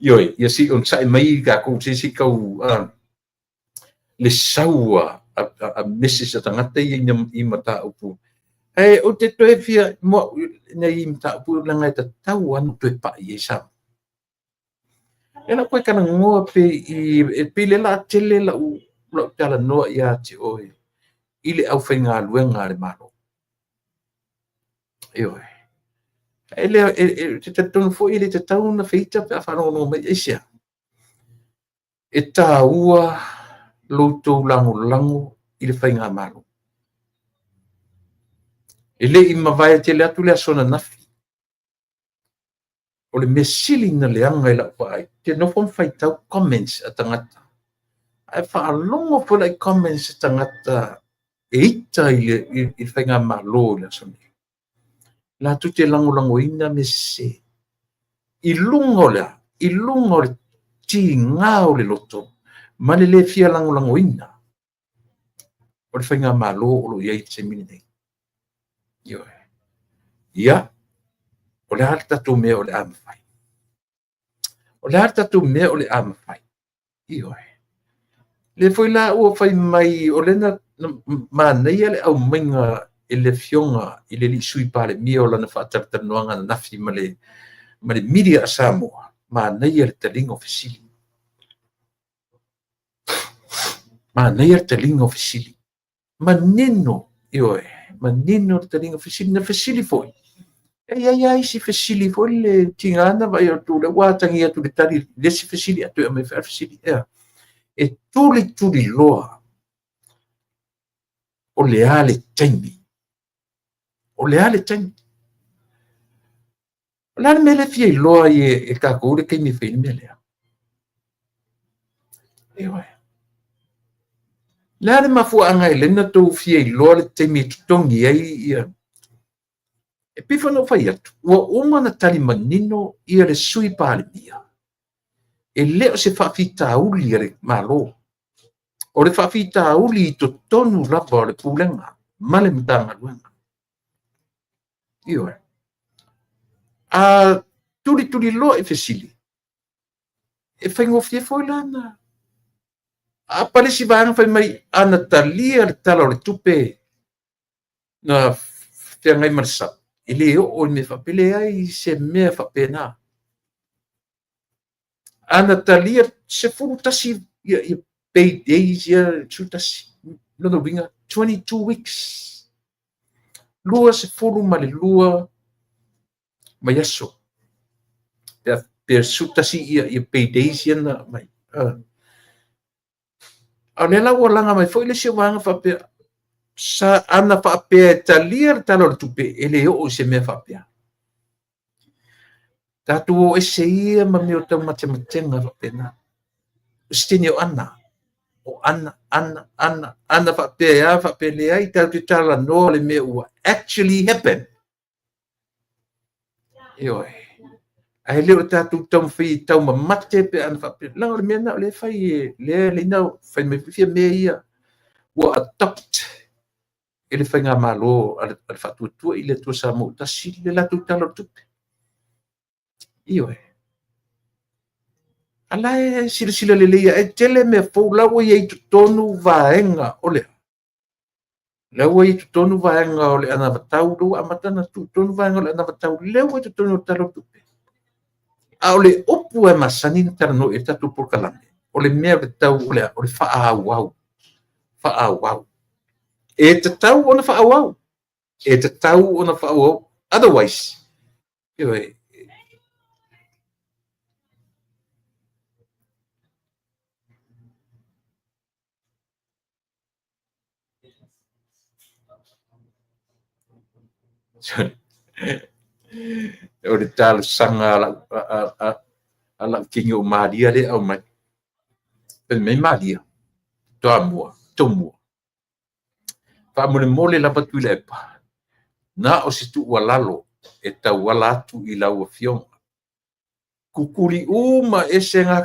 A: Ioe, ia se i onosai mai tatou se se i tau le sau a message a tagata ia i mataupu. Ae ou te toe fia mo au nei mataupu leaga e tatau lava ona toe pai i ai Samoa. E la koe talanoa pe i e pei le la tele lau talanoa ia te oe i le aufaigaluega a le Malo. Ioe. E le e te talitonu foi e le tatau ona feita pe a faalogologo mai aisea. E taua lo outou lagolago i le faigamalo. E le i mavae tele atu le aso ananafi. O le mea sili na leaga i lau vaai, te nofo ma faitau comments a tagata. Ae faalogo foi la i comments a tagata e ita i le faigamalo i le aso nei. Latou te lagolagoina mea sese. I luga o le a? I luga o le tiga o le loto ma le le fia lagolagoina o le faigamalo o lo o i ai i le taimi lenei. Ioe. Ia, o le a le tatou mea o le a mafai? O le a le tatou mea o le a mafai? Ioe. Lea foi la ua fai mai, o lea na manaia le aumaiga e le afioga i le alii Sui Palemia o lana faatalatalanoaga ananafi ma le media a Samoa, manaia le taliga o fesili. Manaia le taliga o fesili. Manino, ioe, manino le taliga o fesili. Na fesili foi, e i ai lava isi fesili foi le tiga na vaai atu, lea ua atagia atu le tali i le isi fesili, ae toe aumai foi le fesili. Ea, e tulituliloa o le a le taimi. O le a le taimi. O le a le mea lea e fia iloa ai e tatou le taimi e fai ai le mea lea? Ioe. Le a le mafuaaga e ala ai ona outou fia iloa le taimi e totogi ai ia. E pei foi ona ou fai atu, ua uma ona tali manino ia le Sui Palemia, e le o se faafitauli a le Malo. O le faafitauli i totonu lava o le Pulega ma le Matagaluega. Ioe. A tulituliloa i fesili, e faigofie foi la na apa le isi vaega fai mai ana talia le Tala o le Tupe na feagai ma le SAP, e le oo i mea faapea, leai se mea faapena. Ana talia 11 ia pay days ia 11, lona uiga 22 weeks, 22 vaiaso, pe 11 ia pay days ia na aumai. A o lea la ua laga mai foi le isi vaega faapea, sa ana faapea e talia le Tala o le Tupe, e le oo i se mea faapea. Tatou o ese ia ma mea o taumatematega faapena. O se teine o Ana, o Ana, Ana, Ana, Ana faapea e a faapea leai, tatou te talanoa le mea ua actually happen. Ioe. Ae le o tatou taumafai e taumamate pe ana faapea. Leaga o le mea lena o lea e fai e lea e leina fai mai foi fia mea ia ua adopt e le faigamalo a le Faatuatua i le Atua Samoa Tasi le latou Tala o le Tupe. Ioe. A la e silasila lelei e tele mea fou la ua i ai i totonu vaega o le la ua i totonu vaega o le anavatau, lea ua amata ona tuu totonu vaega o le anavatau, lea ua i totonu o le Tala o le Tupe. A o le upu e masani na talanoa i ai le tatou polokalame, o le mea o le tau o le faaauau. Faaauau. E tatau ona faaauau. E tatau ona faaauau. Otherwise, ioe, o le talosaga a lau teine o Malia lea e aumai. Fai mai Malia, Toamua, Tomua. Faamolemole lava Tuilaepa, na o se tuualalo e tauala atu i lau afioga. Kukuli uma ese ngā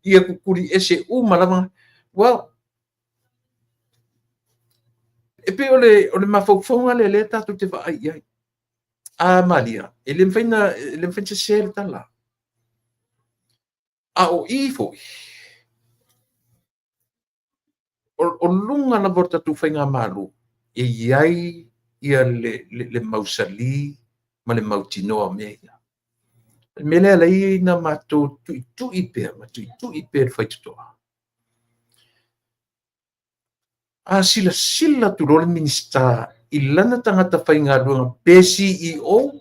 A: Ia kukuli ese uma lava. Well, e pei o le mafaufauga lea lea tatou te vaai i ai. A Malia, e le mafai na sese le tala. A o i foi, o luga lava o le tatou faigamalo, e i ai ia le mausali ma le mautinoa o mea ia. Le mea lea lai na matou tuitui pea, ma tuitui pea le faitotoa. A silasila atu loa le Minisita i lana tagata faigaluega pe CEO,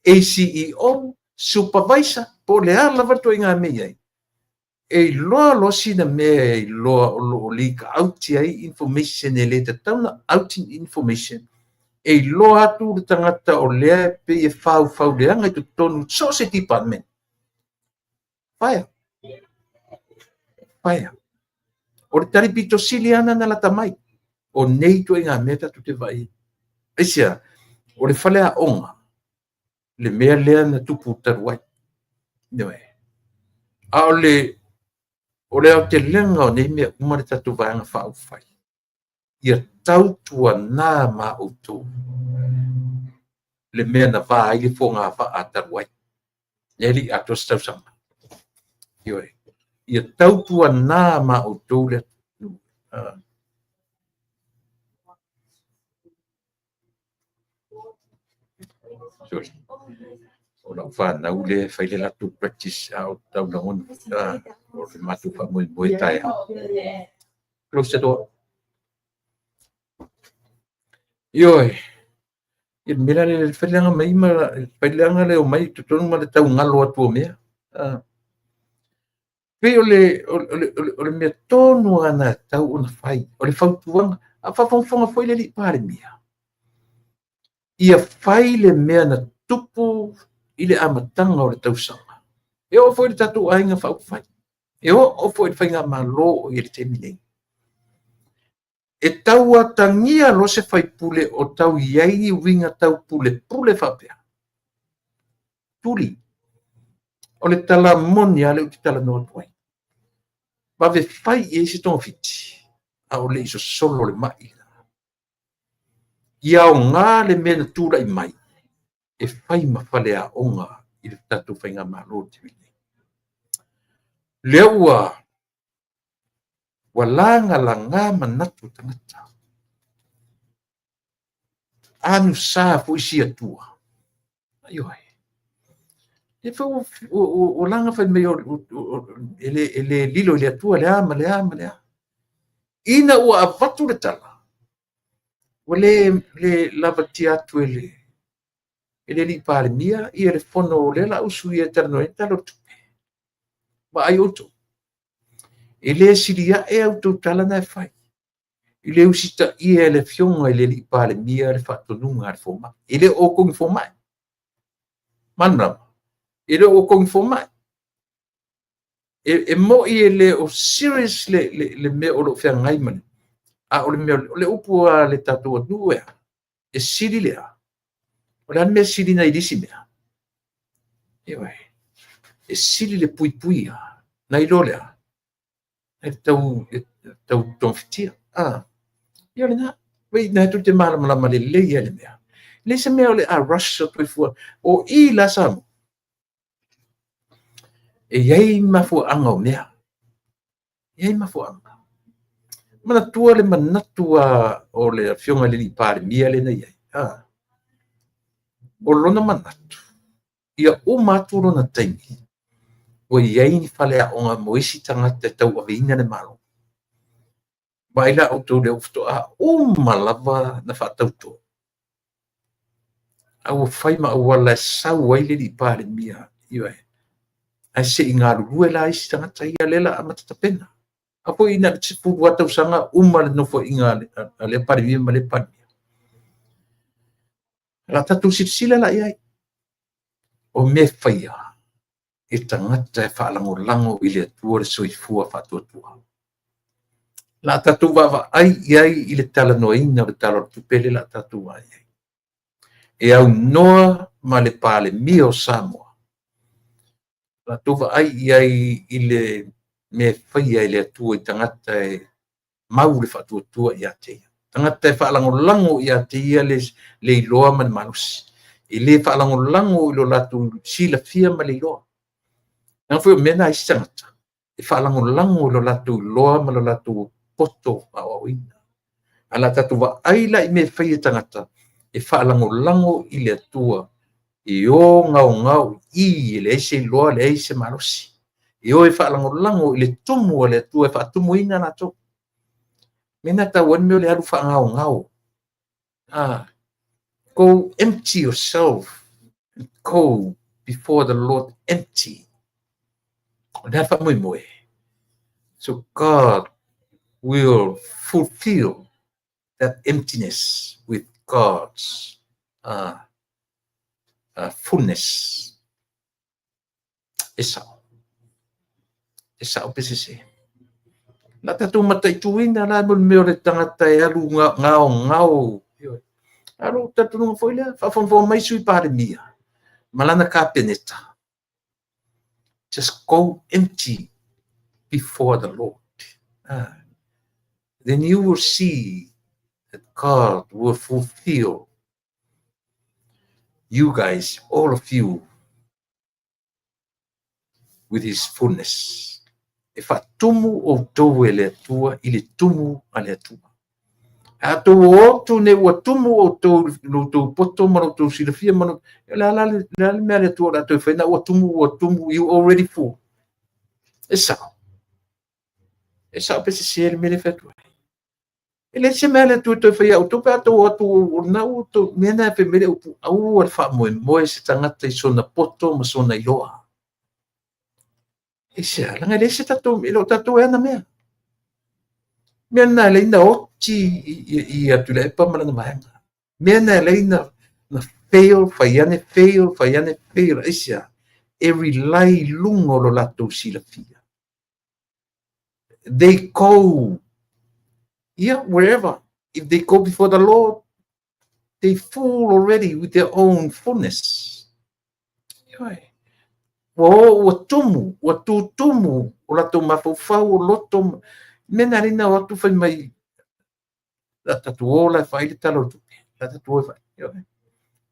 A: ACEO, supervisor, po o le a lava le ituaiga mea i ai, e iloa loa sina mea e iloa o lo o leak out ai information e le tatau na out information, e iloa atu le tagata o lea e pei e faufau leaga i totonu so o se department. Fire. Fire. O le tali pito sili lava lena na lata mai, o nei ituaiga mea tatou te vaai ai. Aisea? O le faleaoga le mea lea na tupu talu ai. Ioe. A o le o le aotelega o nei mea uma le tatou Vaega Faaupufai, ia tautuana ma outou le mea na va ai le fogavaa talu ai, lea e le i atoa se tausaga. Ioe. Ia tautuana ma outou le atunuu. Sorry. O lau fanau lea e fai le latou practice a o tau lagona o le matou faamoemoe taeao. Close the door. Ioe. I le mea la le fai leaga mai ma fai leaga le omai i totonu ma le tau galo atu o mea. Pei o le mea tonu lava na tatau ona fai, o le fautuaga, a o faafogafoga foi le alii Palemia, ia fai le mea na tupu i le amataga o le tausaga. E oo foi i le tatou aiga faaupufai, e oo foi i le faigamalo o i ai i le taimi nei. E tau atagia loa se faipule o tau i ai ni uiga tau pulepule faapea. Tuli. O le tala moni lava lea ou te talanoa atu ai. Vave fai i ai se togafiti, a o le i sosolo le mai. Ia aoga le mea na tulai mai e fai ma faleaoga i le tatou faigamalo i le taimi nei. Lea ua lagalaga manatu o tagata. Anusa foi si Atua. Ioe. Lea foi ua laga fai mai e le lilo i le Atua le a ma le a ma le a. Ina ua avatu le tala, ua le lavatia atu e le alii Palemia ia le fono o lea o le a usuia e talanoa ai le Tala o le Tupe. Vaai outou, e le sili ae a outou tala na e fai i le usitaia e le Afioga i le alii Palemia le faatonuga a le fomai. E le o outou ni fomai. Malamalama? E le o outou ni fomai. E moi e le o serious le mea o lo o feagai ma le, a o le mea, o le upu a le tatou atunuu e a? E sili le a? O le a le mea e sili nai le isi mea? Ioe. E sili le puipuia nai lo le a? Nai le tau togafitia. Ia o lena. Wei, na tou te malamalama lelei ai le mea. E leai se mea o le a rush atu ai fua. O i la Samoa, e i ai mafuaaga o mea. E i ai mafuaaga. Manatua le manatu o le Afioga i le alii Palemia lea na i ai. O lona manatu, ia uma atu lona taimi, ua i ai ni faleaoga mo isi tagata e tauaveina le Malo. Vaai la outou lea ua faatoa uma lava na faatauto. A ua fai ma auala e sau ai le alii Palemia. Ioe. Ae se i galulue la isi tagata ia lea la amata tapena. A foi na o le 10 lava tausaga uma le nofoaiga a lea Palemia ma lea Palemia. O le a tatou silasila la i ai. O mea faia e tagata e faalagolago i le Atua le soifua faatuatua. O le a tatou vaavaai i ai i le talanoaina o le Tala o le Tupe lea o le a tatou vaai ai. E aunoa ma le Palemia o Samoa. O le a tatou vaai i ai i le mea e faia e le Atua i tagata e mau le faatuatua ia te ia. Tagata e faalagolago ia te ia le iloa ma le malosi. E le faalagolago i lo latou silafia ma le iloa. Leaga foi o mea na a isi tagata, e faalagolago i lo latou iloa ma lo latou poto aoaoina. Ae o le a tatou vaai la i mea e fai e tagata e faalagolago i le Atua, e o gaogao i i, e leai se iloa, leai se malosi. E o e faalagolago i le tumu a le Atua e faatumuina latou. Mea na e tau ai le mea o le alu faagaogao. Go empty yourself and go before the Lord empty. O le a le faamoemoe? So God will fulfill that emptiness with God's fullness. E sao. E sao pe sese. La tatou mataituina la mo le mea o le tagata e alu gaogao. A o lou talitonuga foi lea, faafogafoga mai Sui Palemia ma lana Kapeneta, just go empty before the Lord. Then you will see that God will fulfill you guys, all of you, with his fullness. E faatumu outou e le Atua i le tumu a le Atua. A outou o atu ne ua tumu outou i lo outou poto ma lo outou silafia ma lo le a le mea a le Atua o le a toe fai na ua tumu, you already full. E sao. E sao pe sese le mea le fai atu ai. E le se mea le Atua toe fai ia outou pe a outou o atu o lena ua outou mea na e fai mai le upu, aua le faamoemoe se tagata i sona poto ma sona iloa. E se a, leaga e leai se tatou, e le o tatou e ana mea. Mea na e leai na oti i Tuilaepa ma lana vaega. Mea na e leai na fail, fai ane fail, fai ane fail. E se a, e rely i luga o lo latou silafia. They go, yeah, wherever. If they go before the Lord, they full already with their own fullness. Ua o, ua tumu, ua tutumu o latou mafaufau o loto. Mea na leai na o atu fai mai, la tatou o la e fai le tala o le tupe. La tatou o e fai.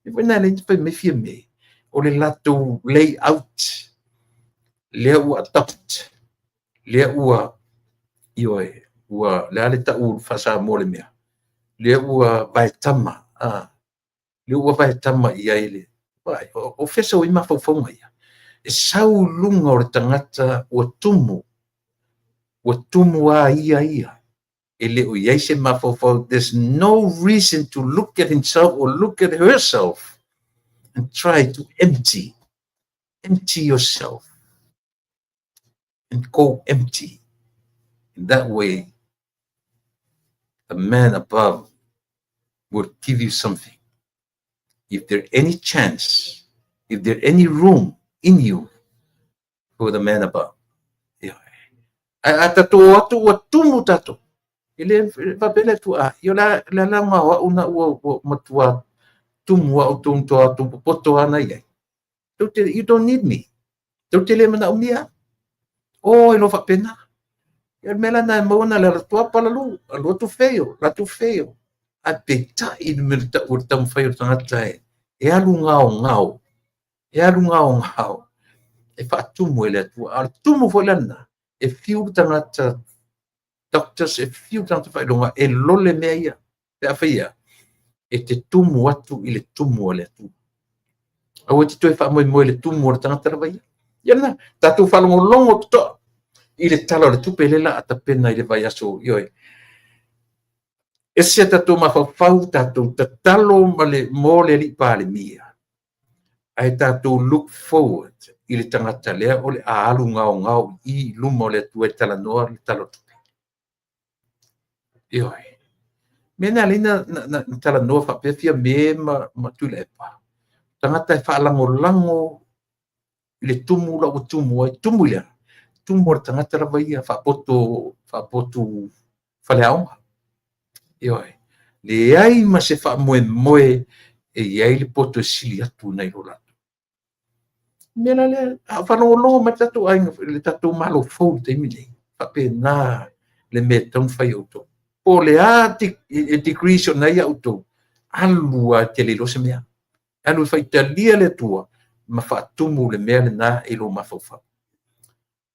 A: E foi na leai na fai mai fia me. O le latou layout, lea ua adopt, lea ua, ioe, ua, le a le tau faa-Samoa le mea, lea ua vaetama, lea ua vaetama i ai le, o fesa o i mafaufauga ia. E sau luga o le tagata ua tumu a ia ia. E le o i ai se mafaufau. There's no reason to look at himself or look at herself and try to empty yourself and go empty. In that way, the man above will give you something. If there any chance, if there any room in you for the man above. A tatou atu ua tumu tatou. E le faapea atu a ia la la la ngā una ua matua tumu au tō atu popoto ana ia. You don't need me. Tau te le mana umia. O e lo faapena. Ia mea la na maua le tua palalu, alu atu fail, la tu fail. A peitai le mea tau o taumafai o le tagata e alu gaogao. E alu gaogao. E faatumu e le Atua. A o le tumu foi lana, e fiu le tagata doctors, e fiu le tagata faailoga, e lole mea ia. Pe a fai ia, e te tumu atu i le tumu a le Atua. Aua te toe faamoemoe le tumu o le tagata lava ia. Ia lena, tatou faalogologo totoa i le tala o le tupe le la atapena i le vaiaso ioe. E se tatou mafaufau, tatou tatalo ma le mo le alii Palemia. Ae tatou look forward i le tagata lea o le a alu gaogao i luma o le Atua e talanoa le tala o le tupe. Ioe. Mea na leai na talanoa faapea fia me ma Tuilaepa. Tagata e faalagolago i le tumu la ua tumu ai. Tumu i lea. Tumu o le tagata lava ia faapotu faleaoga. Ioe. Leai ma se faamoemoe e i ai le poto e sili atu nai lo latou. Mea la lea, a faalogologo mai le tatou aiga, le tatou malo fou i le taimi nei. Faapena le mea e taumafai outou. Po o le a degrees o nai ia outou, alu a te le iloa se mea. Alu e faitalia le Atua ma faatumu le mea lena e lo mafaufau.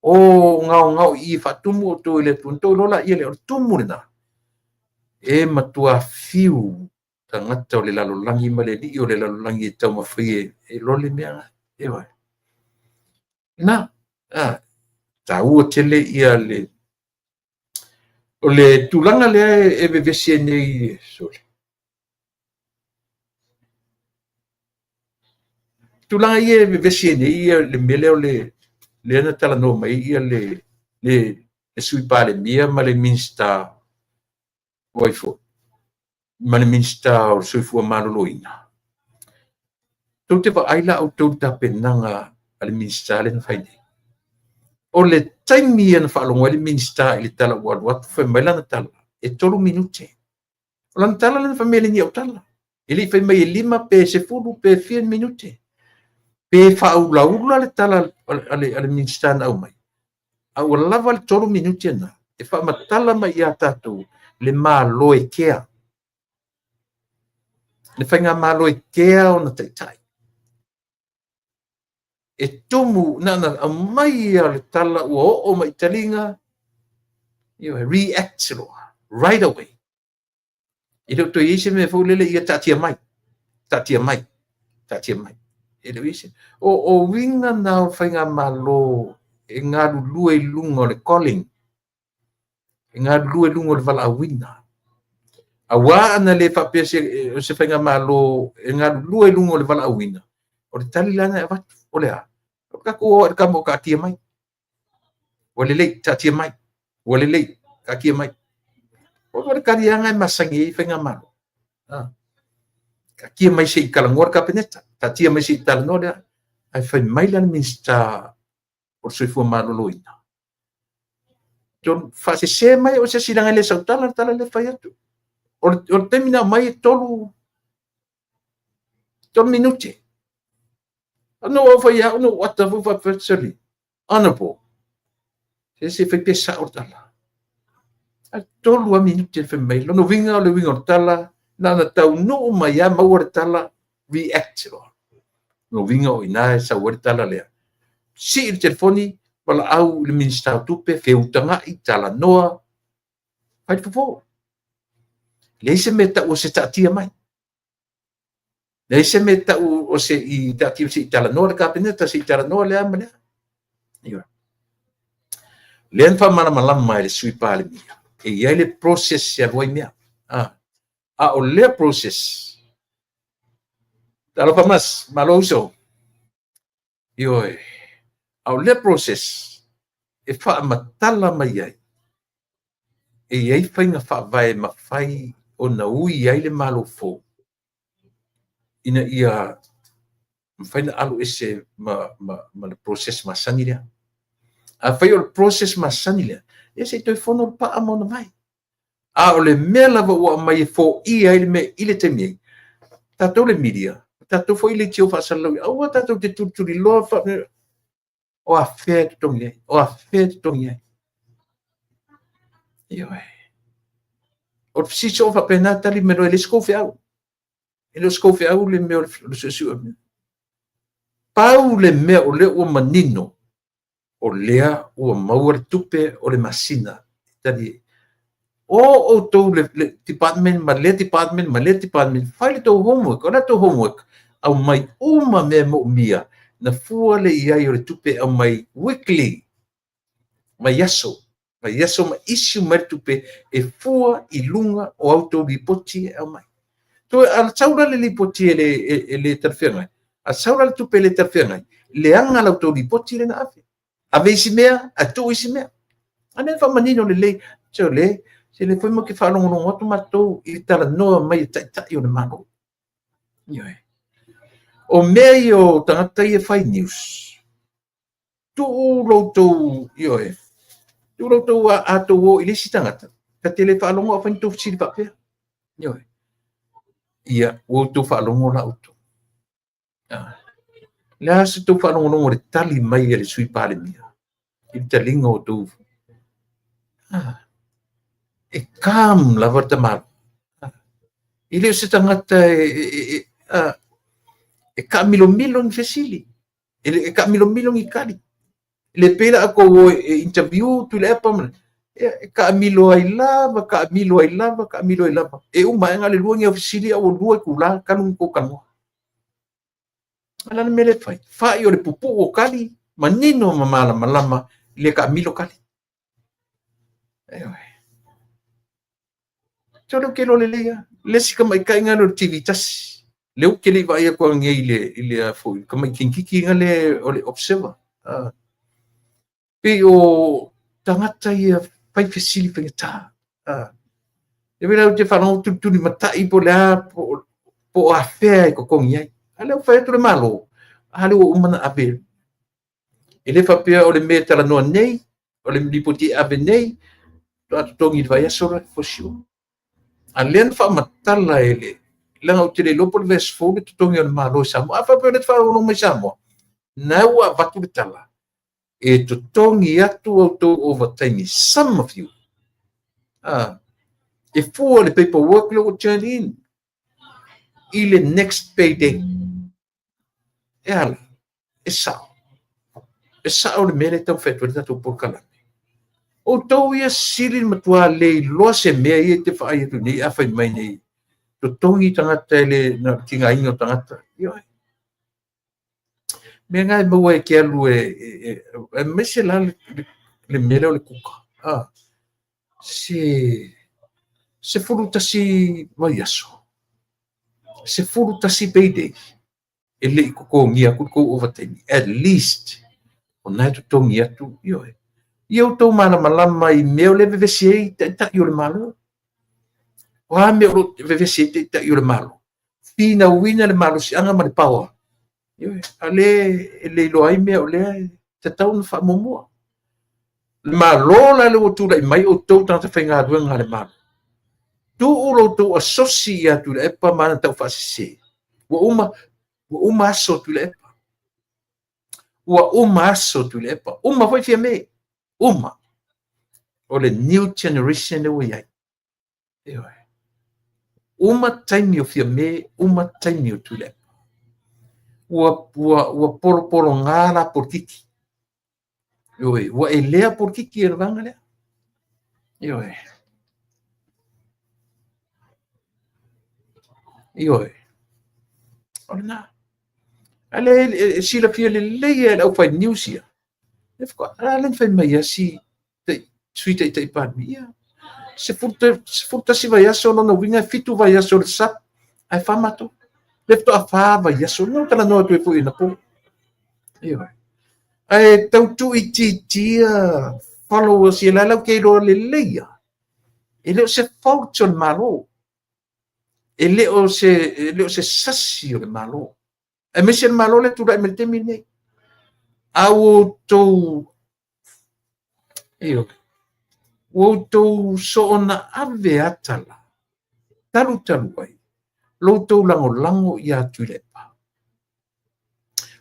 A: O gaogao i faatumu outou i le Atua, outou iloa la ia le o le tumu lena. E matua fiu tagata o le lalolagi ma le alii o le lalolagi e taumafai e lole mea la. E vai. Na, taua tele ia le o le tulaga lea e vevesi ai nei, sorry. Tulaga ia e vevesi ai nei ia le mea lea o le lea na talanoa mai ia le Sui Palemia ma le Minista o ai foi, ma le Minista o le Soifua Maloloina. Tou te vaai la outou tapenaga a le Minista lea na fai nei. O le taimi ia na faalogo ai le Minisita i le tala ua alu atu, fai mai lana tala, e 3 minute. O lana tala lea na fai mai e le ni au tala. E le i fai mai e 5 pe 10 pe fia ni minute. Pe faaulaula le tala a le Minisita na aumai, a ua lava le 3 minute na e faamatala mai ia tatou le Malo e kea. Le faigamalo e kea ona taitai. E tumu, na ona aumai lava o le tala ua oo mai i taliga, ioe, react loa, right away. E le o toe i ai se mea foi lele ia taatia mai, taatia mai, taatia mai. E le o i ai se... O uiga na o faigamalo e galulue i luga o le calling, e galulue i luga o le valaauina. Aua ana le faapea o se faigamalo e galulue i luga o le valaauina, o le tali la lena e avatu, o le a? O le tatou o lava i le tama taatia mai. Ua lelei, taatia mai. Ua lelei, taatia mai. O le tali lava lena e masani ai faigamalo. Taatia mai se i talanoa le Kapeneta, taatia mai se i talanoa le a. Ae fai mai la le Minisita o le Soifua Maloloina, faasese mai au e se isi leaga e le sau tala le tala lea e fai atu. O le taimi na aumai e 3 minute. Na ou fai au, na ou ata foi faapea, sole, honorable, se fai pea sao le tala. Ae 3 lava minute fai mai. Lona uiga o le uiga o le tala, na ona taunuu mai lava maua le tala, react loa. Lona uiga o i ina e sau ai le tala lea. Sii le telefoni, valaau i le Minisita o Tupe, feutagai, talanoa, fai le fofo. Leai se mea e tau o se taatia mai. Leai se mea e tau o se i taatia se i talanoa le Kapeneta, se i talanoa le a ma le a. Ioe. Lea na faamalamalama e le Sui Palemia, e i ai le process e alu ai mea. A o lea process, talofa mas, malo uso. Ioe. A o lea process e faamatala mai ai, e i ai faiga faavae e mafai ona ui ai le Malo fou ina ia mafai ona alu ese ma le process masani lea. Afai o le process masani lea, ia se i toe fono le paa ma ona vae. A o le mea lava ua aumai e foia ai le mea i le taimi nei, tatou le media, tatou foi leitio faasalalau, aua tatou te tulituliloa o afea e totogi ai, o afea e totogi ai. Ioe. O le fesili soo faapena tali mai loa, e le o se tou feau. E le o se tou feau le mea o le suesue. Pau le mea o lea ua manino, o lea ua maua le tupe o le masina. Tali, o outou le department ma le department ma le department, fai le tou homework. O le tou homework, aumai uma mea moomia, na fua le i ai o le tupe aumai weekly, mai aso, mai aso ma issue mai le tupe e fua i luga o autou lipoti e aumai. Toe a sau la le lipoti e le talafeagai, a sau la le tupe e le talafeagai, leaga la outou lipoti lea na ave. Ave isi mea, ae tuu isi mea. A lea faamanino lelei, se o le, se le foi ma te faalogologo atu matou i le talanoa mai e taitai o le Malo. Ioe. O mea ia o tagata ia fai news, tuu loutou, ioe, tuu loutou a tou o i le isi tagata, ta te le faalogo a fai ni tou fesili faapea. Ioe. Ia, ua outou faalogo la outou. Le a se tou faalogologo i le tali mai a le Sui Palemia i le taliga o outou. E calm lava le tamaloa. E le o se tagata e taamilomilo ni fesili, e taamilomilo ni tali. E le pei la a outou o e interview Tuilaepa ma e taamilo ai lava, taamilo ai lava, taamilo ai lava. E uma ae na o le 2 ni au fesili a ua 2 itula talu ona tou talanoa. A o le a le mea lea e fai? Fai o le pupuu o tali, manino ma malamalama, le taamilo tali. Ioe. Se o lea ou te iloa lelei lava. Le isi tamaitai na o le TV tasi. Lea ou te le i vaai atu ananei i le foi tamaitiiti na le o le Observer. Pei o tagata ia fai fesili faigata. E pei la ou te faalogo tulitulimatai po o le a, po o afea e totogi ai. A lea ua fai atu le Malo, a lea ua uma ona ave. E le faapea o le mea e talanoa nei, o le lipoti e ave nei, faatoa totogi i le vaiaso lea, for sure. A lea na faamatala e le, leaga ou te le iloa po o le vaiaso fou le totogi o le Malo i Samoa. A faapea o lea e te faalogologo mai Samoa, na ua avatu le tala, e totogi atu outou ovataimi, some of you, e fua le paperwork lea ua turn in i le next payday. E ala, e sao. E sao le mea lea e taumafai atu ai le tatou polokalame. Outou ia sili le matua le iloa se mea ia e te vaai atu nei a fai mai nei, totogi tagata e le na o le tigaina o tagata. Ioe. Mea na e maua e te alu e aemaise la le mea lea o le kuka. Se 11 vaiaso, 11 payday e le i totogia atu le tou ovataimi, at least o na e totogi atu, ioe. Ia outou malamalama i mea o lea e vevesi ai taitai o le Malo. O a mea o lo o vevesi ai taitai o le Malo? Finauina le malosiaga ma le power. Ioe, a lea e le iloa ai mea o lea e tatau ona faamuamua. Le Malo la lea ua tulai mai outou tagata faigaluega a le Malo. Tuu lo outou asosi ia Tuilaepa ma ana taufaasese. Ua uma, ua uma aso Tuilaepa. Ua uma aso Tuilaepa. Uma foi Fiame. Uma. O le new generation lea ua i ai. Ioe. Uma taimi o Fiame, uma taimi o Tuilaepa. Ua, ua, ua polopologā la polokiki. Ioe, ua elea polokiki e le vaega lea. Ioe. Ioe. O lena. A lea e silafia lelei e le aufai news ia. E a lea na fai mai ai si Sui Taitai Palemia. 11 vaiaso lona uiga e 7 vaiaso o le SAP ae 4 matou. Lea faatoa 4 vaiaso. Na ou talanoa atu ai foi anapo. Ioe. Ae tau tuuitiitia followers ia la latou te iloa lelei lava. E le o se fault o le Malo. E le o se sasi o le Malo. Aemaise le Malo lea e tulai mai i le taimi lenei. A ua outou, ioe, ua outou soona ave ata la, talu talu ai, lo outou lagolago ia Tuilaepa.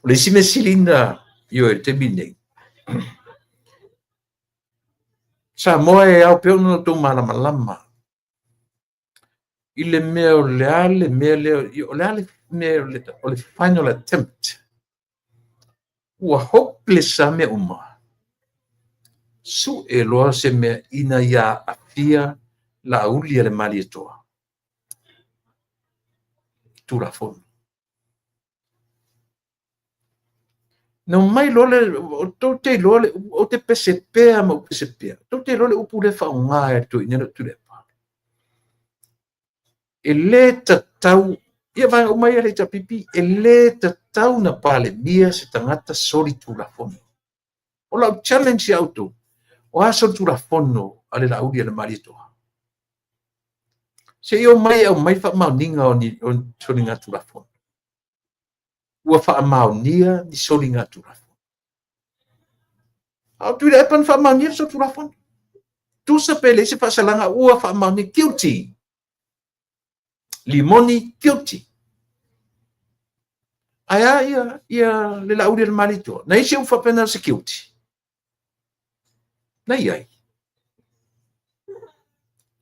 A: O le isi mea sili ona, ioe, i le taimi lenei, Samoa e ao pea ona outou malamalama i le mea o le a le mea lea, o le a le mea o le final attempt. Ua hopeless a mea uma. Sue loa se mea ina ia aafia Laauli a le Malietoa. Tulafono. Na omai loa le, tou te iloa le, ou te pese pea ma ou pese pea. Tou te iloa le upu lea faaaoga e le toeaina lea o Tuilaepa. E le tatau, ia vaega uma ia le HRPP, e le tatau na Palemia se tagata solitulafono. O lau challenge ia outou, o a solitulafono a le Laauli a le Malietoa? Se i omai e aumai faamaoniga o ni soligatulafono. Ua faamaonia ni soligatulafono. A o Tuilaepa na faamaonia le solitulafono. Tusa pe leai se faasalaga ua faamaonia guilty. Limoni guilty. Ae a ia le Laauli a le Malietoa? Na i ai se upu faapea na o se guilty? Na i ai.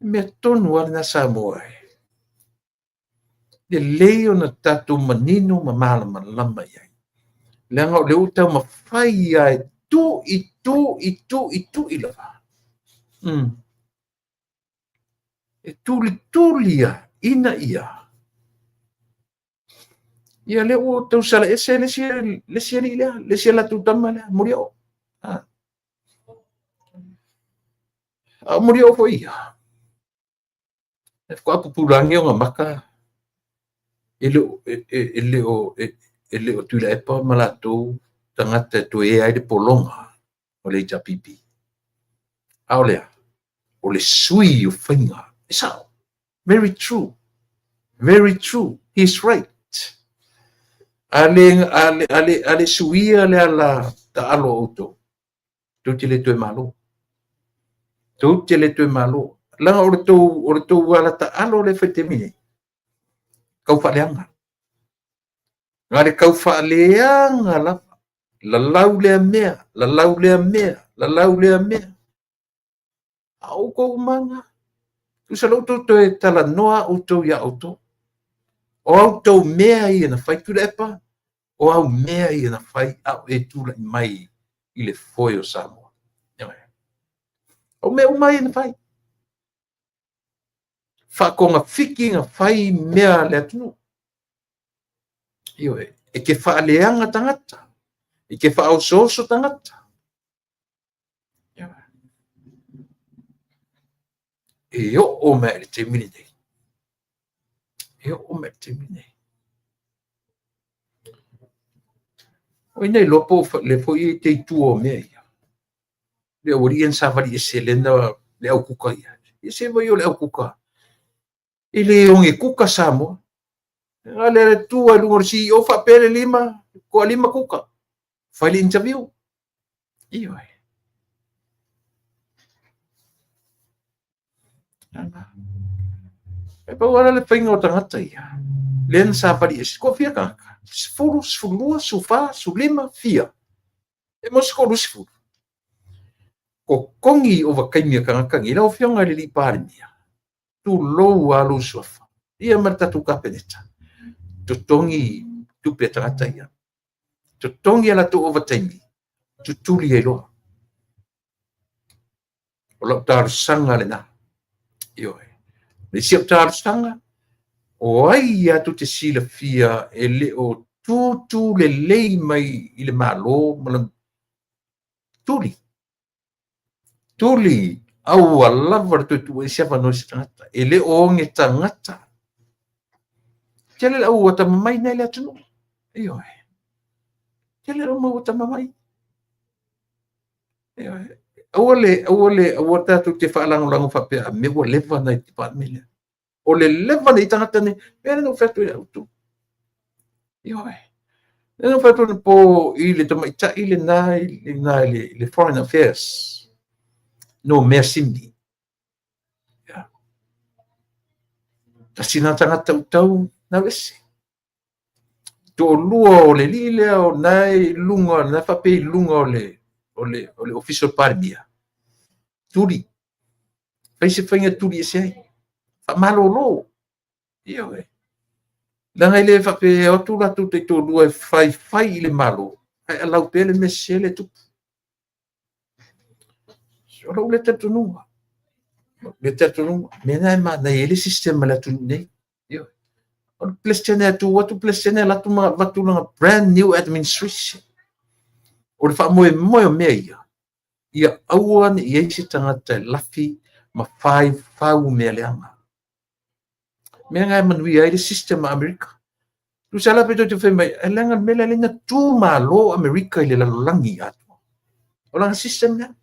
A: Mea tonu lava lena Samoa e. Lelei ona tatou manino ma malamalama i ai. Leaga o lea ua taumafai lava e tui, tui, tui, tui lava. E tulituli lava ina ia. Ia lea ua tausala ese le isi alii lea, le isi a latou tama lea, Molioo. A o Molioo foi ia. E faatoa pupula ane ona maka e le o Tuilaepa ma latou tagata e toe ea ai le pologa o le HRPP. A o lea, o le sui o faiga. E sao. Very true. Very true. He's right. A le suia le ala taalo a outou, tou te le toe malo. Tou te le toe malo. Leaga o le tou, o le tou ala taalo lea e fai i le taimi nei, tau faaleaga. Na le tau faaleaga lava. Lalau lea mea, lalau lea mea, lalau lea mea. A o outou uma lava na. Tusa o lea ua outou toe talanoa outou ia outou. O a outou mea ia na fai, Tuilaepa, o au mea ia na fai a o e tulai mai i le foe o Samoa. O mea uma ia na fai. Faatogafiti na fai mea a le atunuu. Ioe, e te faaleaga tagata, e te faaosooso tagata. E oo mai i le taimi lenei. E oo mai i le taimi lenei. O ai na iloa po o lea foi e te i tua o mea ia. Le aualii ia na savali ese lea na le au kuka ia. Ia se vai o le au kuka. E le oge kuka Samoa. Na le tu ai luga o le CEO faapea le lima, toalima kuka. Fai le interview. Ioe. E pau lava le faiga o tagata ia, lea na savali ese, toafia tagata? 10, 12, 14, 15, fia? E maua se 20. Totogi ovataimi a tagata nei. Lau Afioga i le Palemia, tulou lava lou suafa, ia ma le tatou Kapeneta, totogi tupe a tagata ia. Totogi a latou ovataimi, tutuli ai loa. O lau talosaga lena. Ioe. Le isi au talosaga, o ai lava tou te silafia e le o tutu lelei mai i le Malo ma lana tuli. Tuli, aua lava le toe tuu ai se avanoa i se tagata. E le o oge tagata. Tele le au atamamai na i le atunuu. Ioe. Tele le au atamamai. Ioe. Aua le, aua le, aua tatou te faalagolago faapea, a mea ua leva na i department lea. O le leva nei tagata nei, mea lea na ou fai atu ai ia outou. Ioe. Lea na ou fai atu anapo i le tamaitai lena i le Foreign Affairs, no mea sini. Yeah. Tasi na tagata utau na ese. Toalua o le alii lea o na i luga, na faapea i luga o le o le o le ofisa o le Palemia. Tuli. Fai se faiga tuli ese ai. Faamalolo. Ioe. Leaga e le faapea e o atu latou taitoalua e faifai i le Malo, ae alau pea le mea sese lea e tupu. O lou lea talitonuga. O lea talitonuga, mea na e manaia ai le system a le atunuu nei. Ioe. O le Peresetene e tu atu, Peresetene alu atu ma avatu lana brand new administration. O le faamoemoe o mea ia, ia aua ne i i ai se tagata e lafi ma faufau mea leaga. Mea na e manuia ai le system a Amerika. Tusa la pe tou te fai mai, e leaga le mea lea na tu malo Amerika i le lalolagi atoa. O lana system lea.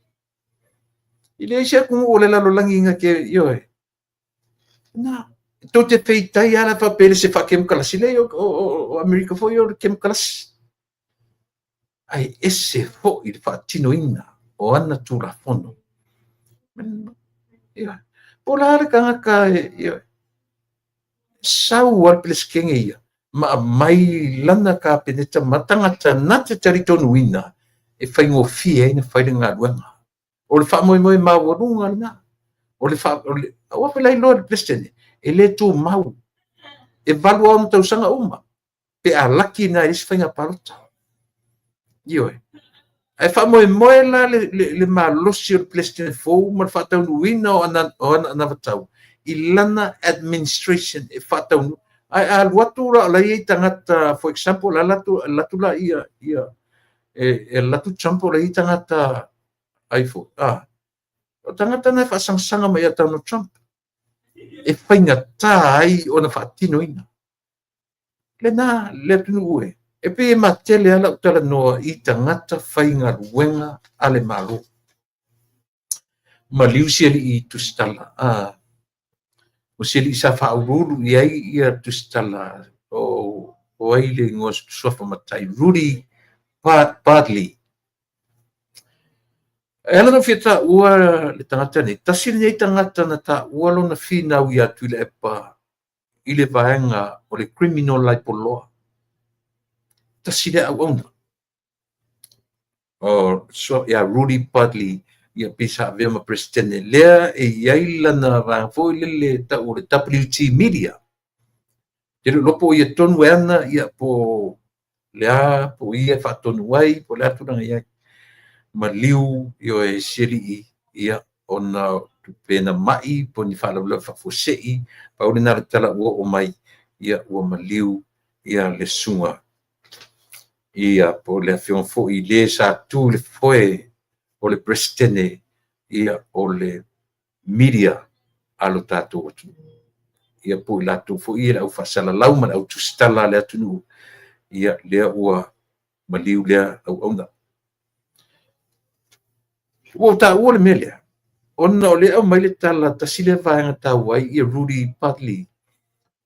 A: I leai se atunuu o le lalolagi na te, ioe. Na, tou te feitai lava la faapea le se faakemokalasi. Leai, o Amerika foi o le kemokalasi. Ae ese foi le faatinoina o ana Tulafono. Ia, po o le a le tagata, ia, sau lava le Peresetene ia ma aumai lana Kapeneta ma tagata na te talitonuina e faigofie ai ona fai le galuega. O le faamoemoe maualuga lena. O le fa, o le, aua foi la iloa le Peresetene, e le tumau. E 8 lava ona tausaga uma, pe a laki lena i le isi faiga palota. Ioe. Ae faamoemoe la le malosi o le Peresetene fou ma le faataunuuina o ana anavatau i lana administration e faataunuu. Ae a alu atu la o la e i ai tagata, for example, alu atu la ia, ia, e alu atu Trump o la e i ai tagata ai foi, a, o tagata na e faasagasanga mai ia Donald Trump, e faigata ai ona faatinoina. Lena, le atunuu e, e pei e matele lava lau talanoa i tagata faigaluega a le Malo. Maliu si alii Tusitala, a, o si alii sa faauluulu i ai ia Tusitala, o ai le igoa suafa matai, Rudy Bartley. E ala ona fia taua le tagata nei, tasi lenei tagata na taua lona finau ia Tuilaepa i le vaega o le criminal libel law. Tasi lea auauna. O so, ia Rudy Budley, ia pei sa avea ma Peresetene lea e i ai lana vaega foi lele tau o le WT Media. Te le iloa po o ia tonu e ana, ia po le a, po o ia e faatonu ai, po o le a tulaga e i ai. Maliu, ioe, si alii, ia, ona pe na mai, po o ni faalavelave faafuasei, pau lena o le tala ua oo mai, ia, ua maliu, ia, le susuga, ia, po o le afioga foi i le sa tu i le foe o le Peresetene, ia, o le media a lo tatou atunuu. Ia po o i latou foi ia le au faasalalau ma le au tusitala a le atunuu, ia, lea ua maliu lea auauna. Ua ou taua le mea lea, ona o lea e aumai le tala, tasi lea vaega taua ai ia Rudy Budley,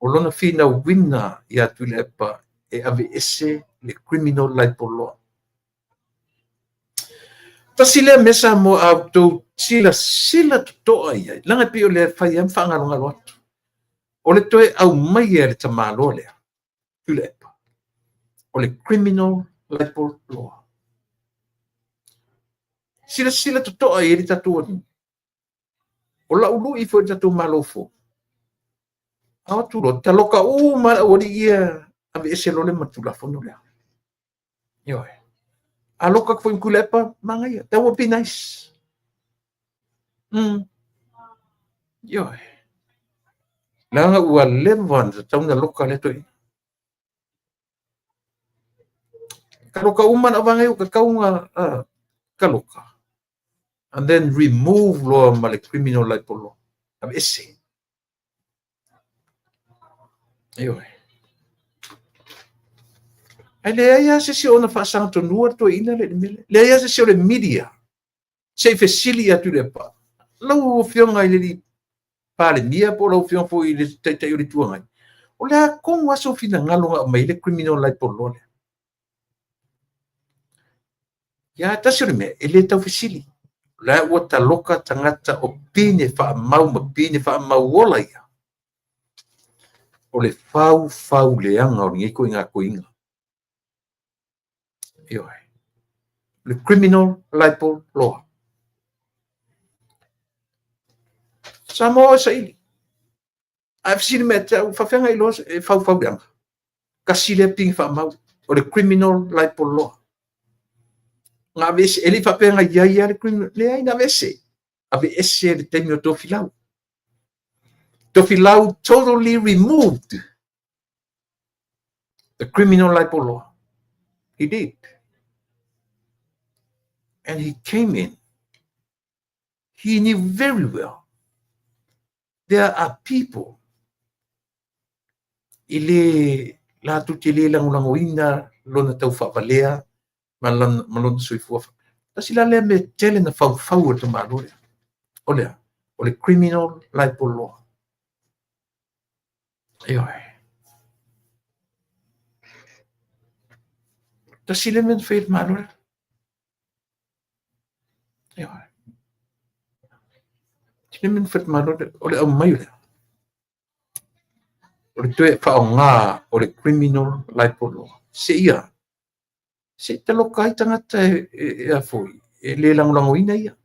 A: o lona finauina ia Tuilaepa e aveese le criminal libel law. Tasi lea mea Samoa a outou silasila totoa i ai, leaga e pei o lea e fai lava ma faagalogalo atu, o le toe aumaia e le tamaloa lea, Tuilaepa, o le criminal libel law. Silasila totoa i ai le tatou atunuu. O lau lui foi i le tatou Malo fou, a o atu loa, taloka uma lava le aualii ia, aveese loa le ma Tulafono lea. Ioe. A loka atu foi ma Tuilaepa, manaia. That would be nice. Ioe. Leaga ua leva ona tatau ona loka lea toeaina. Taloka uma le auvaega ia ua tatau ona taloka. And then remove loa ma le criminal libel law. Aveese. Ioe. Ae leai lava se isi o ona faasagatonua le toeaina lea i le mea lea. Leai lava se isi o le media se i fesili ia Tuilaepa. Lau Afioga i le Palemia po o lau Afioga foi i le Taitai o le Itu Agai, o le a tonu lava sou finagalo na aumai ai le criminal libel law lea? Ia, tasi o le mea, e le tau fesili. O la ua taloka tagata o pine faamau ma pine faamau ola ia. O le faufau leaga o lenei ituaiga toeaina. Ioe. Le criminal libel law. Samoa o e saili. A e fesili mai ia te au, faafefea ona iloa e faufau leaga? Tasi lea pine faamau, o le criminal libel law. Na aveese, e le i faapea na i ai lava le criminal, leai, na aveese. Aveese le taimi o Tofilau. Tofilau totally removed the criminal libel law. He did. And he came in. He knew very well there are people e le latou te le lagolagoina lona tau faavalea ma lona soifua. Tasi la lea mea tele na faufau e le tamaloa lea. O le a? O le criminal libel law. Ioe. Tasi lea mea na fai e le Malo lea. Ioe. Tasi lea mea na fai e le Malo lea, o le aumai lea. O le toe faaaoga o le criminal libel law. Seia, se i taloka ai tagata e a foi, e le lagolagoina ia.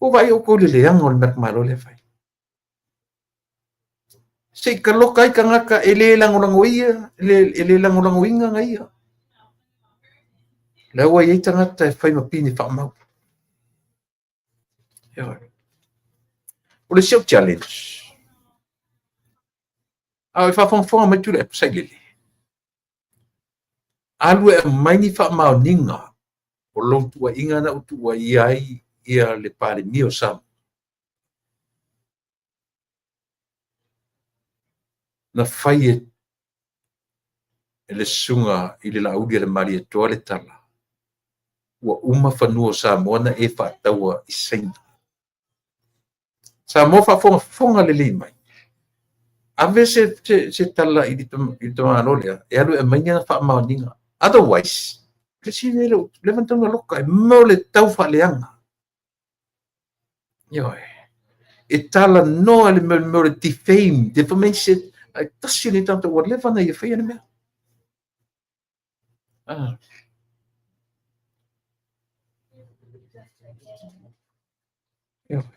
A: Ua vaai outou i le leaga o le mea a le Malo lea e fai. Se i taloka ai tagata e le lagolagoia, e le lagolagoina na ia. Lea ua i ai tagata e fai ma pine faamau. Ioe. O le isi au challenge, a o e faafogafoga mai Tuilaepa Sailele, alu e aumai ni faamaoniga o lou tuuaiga na ua tuuaia ai ia le Palemia o Samoa. Na fai e le susuga i le Laauli a le Malietoa le tala, ua uma fanua o Samoa na e faataua i Saina. Samoa faafogafoga lelei mai. Ave se tala i le tamaloa lea e alu e aumai ni ana faamaoniga. Otherwise, Le isi mea lea ua leva ona tatau ona loka e mo le taufaaleaga. Ioe. E talanoa i le mea o le defame, defamation, ae tasi lenei tagata ua leva ona ia faia le mea. Ah. Ioe.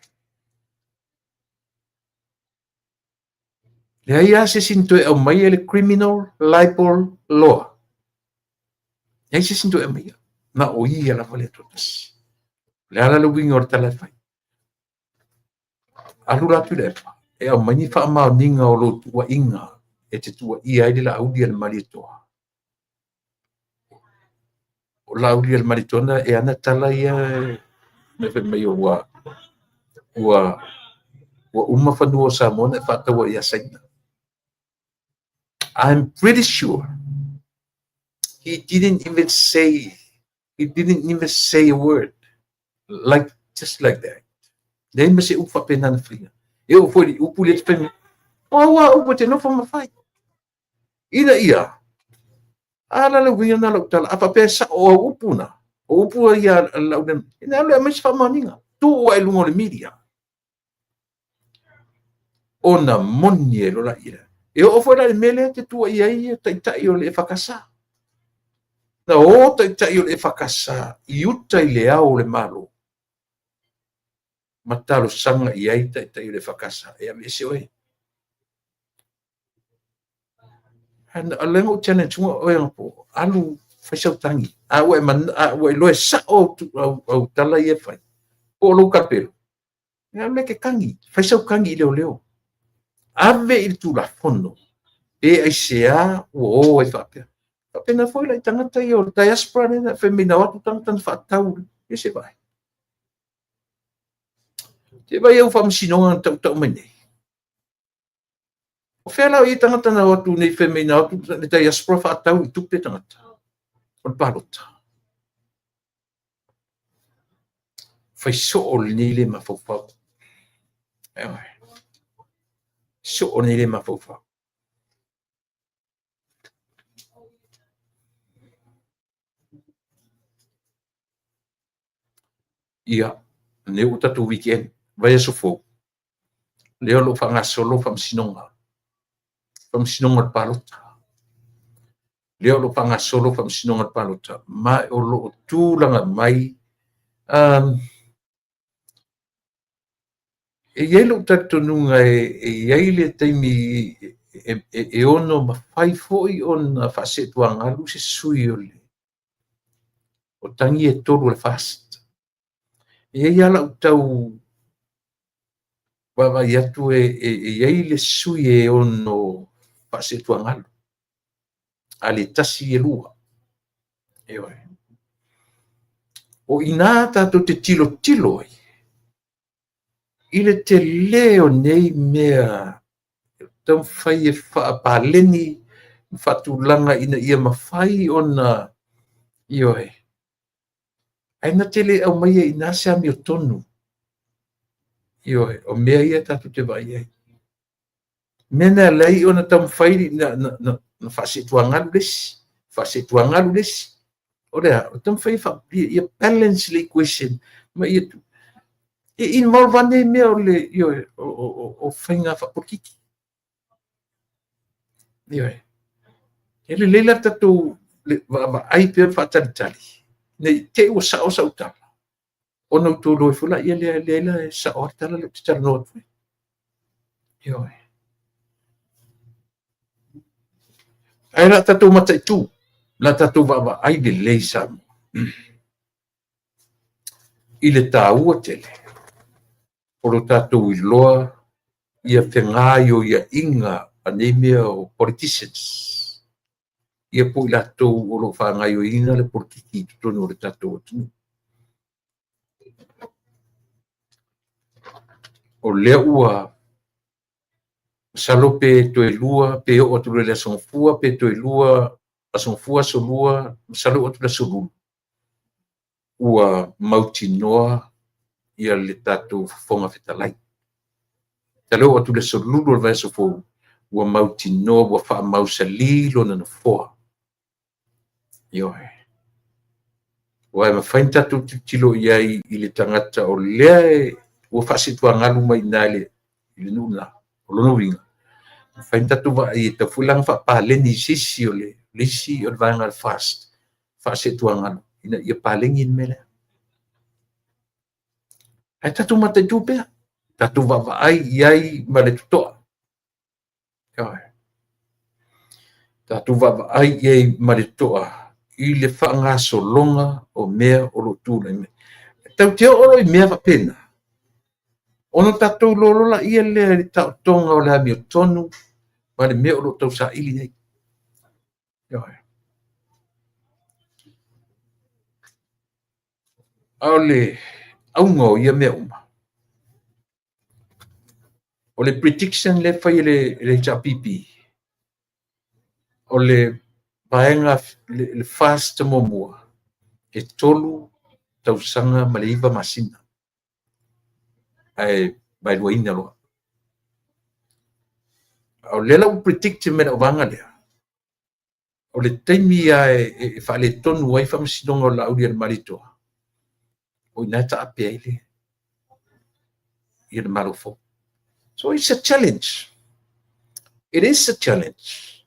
A: Leai lava se isi na toe aumaia le criminal libel law. Leai se isi na toe aumaia. Na o ia lava le Atua tasi. O le a la le uiga o le tala e fai? Alu la Tuilaepa e aumai ni faamaoniga o lou tuuaiga e te tuuaia ai le Laauli a le Malietoa. O Laauli a le Malietoa na e ana tala ia e fai mai ua uma fanua o Samoa na e faataua ia Saina. I'm pretty sure he didn't even say he didn't even say a word like just like that. Leai ma se upu faapena na faia. E oo foi i le upu lea e te fai mai, o au a upu e te nofo ma fai. Ina ia, a la le uiga na lau tala, a faapea e sao o au upu na, o upu ia a lau le, ina alu e aumai se faamaoniga, tuu ai i luga o le media. Ona moni ai loa laia. E oo foi la i le mea lea e te tuuaia ai taitai o le EFKS. Na o taitai o le EFKS i uta i le ao o le Malo ma talosaga i ai taitai o le EFKS e aveese oe. A lea na ou challenge ua oe anapo, alu fai sau tagi. A ua e, man, a ua iloa e sao au tala ia e fai, po o lou kapelo, e alu lea e te kagi, fai sau kagi i leoleo. Ave i le Tulafono, pe aisea ua o ai faapea. Faapena foi la i tagata ia o le diaspora lea na fai mai na o atu tagata na faatau ia se vaai. Se vaai au faamasinoga na tautau mai nei. O fea la o ia tagata na o atu nei fai mai na o atu le diaspora faatau i tupe tagata o le palota. Fai soo lenei le mafaufau. Soo lenei le mafaufau. Ia, lenei ua tatou weekend, vaiaso fou, lea o lo o faagasolo faamasinoga, faamasinoga o le palota. Lea o lo o faagasolo faamasinoga o le palota, ma o lo o tulaga mai e i ai lou talitonuga e i ai le taimi e ono mafai foi ona faaseetuagalu se sui o le o tagi e tolu o le FAST. E i ai lava lau tau vaavaai atu e i ai le sui e ono faaseetuagalu. A le tasi e lua. Ioe. O i ina tatou te tilotilo ai i le tele o nei mea taumafai e faapaleni ma faatulaga ina ia mafai ona, ioe, ae na te le aumaia i ina se amiotonu. Ioe, o mea ia tatou te vaai ai. Mea na e ala ai ona taumafai na faaseetuagalu le isi, faaseetuagalu le isi. O le a? O le taumafai ia balance le equation ma ia e involve ane mea o le, ioe, o faiga faapolokiki. Ioe. E lelei la tatou vaavaai pea ma faatalitali, ne i te i ua sao sau tala, ona outou iloa ifo laia lea, leai la e sao lava le tala lea ou te talanoa atu ai. Ioe. Ae la tatou mataitu, la tatou vaavaai lelei Samoa i le taua tele o lo tatou iloa ia fegaioiaiga a nei mea o politicians, ia po o i latou o lo o faagaioiina le polokiki i totonu o le tatou atunuu. O lea ua masalo pe toe lua, pe oo atu loa i le Aso Gafua, pe toe lua, Aso Gafua, Aso Lua, masalo oo atu i le Aso Lulu, ua mautinoa ia le tatou Fofoga Fetalai. Masalo oo atu i le Aso Lulu o le vaiaso fou, ua mautinoa ua faamausali lona nofoa. Ioe. Aua e mafai ona tatou tilotilo i ai i le tagata o lea ua faasituagalu mai i ina i le nuu lena. O lona uiga, e mafai ona tatou vaai e tatau foi la ona faapaleni i se isi o le isi o le vaega a le FAST faasituagalu ina ia paleni le mea lea. Ae tatou mataitu pea, tatou vaavaai i ai ma le totoa. Tatou vaavaai i ai ma le totoa i le faagasologa o mea o lo o tulai mai. E tatou te oo loa i mea faapena, ona tatou iloa loa lea i le taotoga o le amiotonu ma le mea o lo o tausaili nei. A o le auga o ia mea uma, o le prediction lea e fai e le HRPP, o le vaega, le FAST muamua, e 3 tausaga ma le 9 masina, ae vaeluaina loa. A o lea la ua predict mai e lau vaega lea, o le taimi lava e faaletonu ai faamasinoga o Laaulialemalietoa, o i ina e taape ai le Malo fou. So it's a challenge. It is a challenge.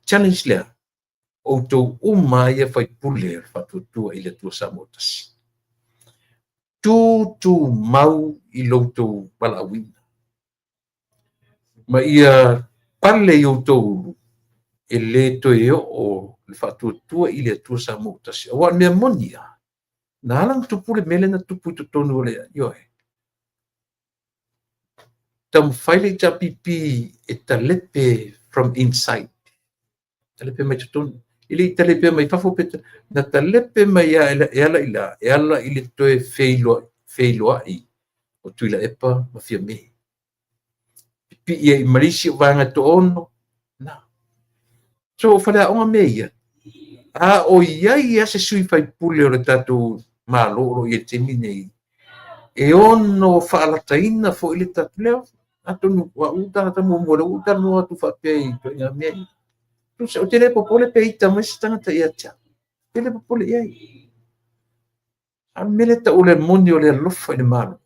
A: Challenge lea, outou uma ia sui usufono o le Faatuatua i le Atua Samoa ua tasi. Tutumau i lo outou valaauina, ma ia pale i outou ulu, e le toe oo le Faatuatua i le Atua Samoa ua tasi. Aua o le mea moni lava, na ala ona tupu le mea lea na tupu i totonu o le... Ioe. Taumafai le HRPP e talepe from inside. Talepe mai totonu. E le i talepea mai fafo, pe na talepe mai e ala i la, e ala i le toe feiloai o Tuilaepa ma Fiame. Pipii ai ma isi o vaega e toaono. Na. So o faleaoga mea ia, a o i ai lava se sui usufono o le tatou Malo o lo o i ai i le taimi lenei, e ono faalataina foi le tatou lea, atonu o au le tagata muamua lea ua ou talanoa atu faapea i ituaiga mea ia. Ou te le popole pe ita mai se tagata ia te au. Ou te le popole i ai. A o le mea lea e tau o le moni o le alofa i le Malo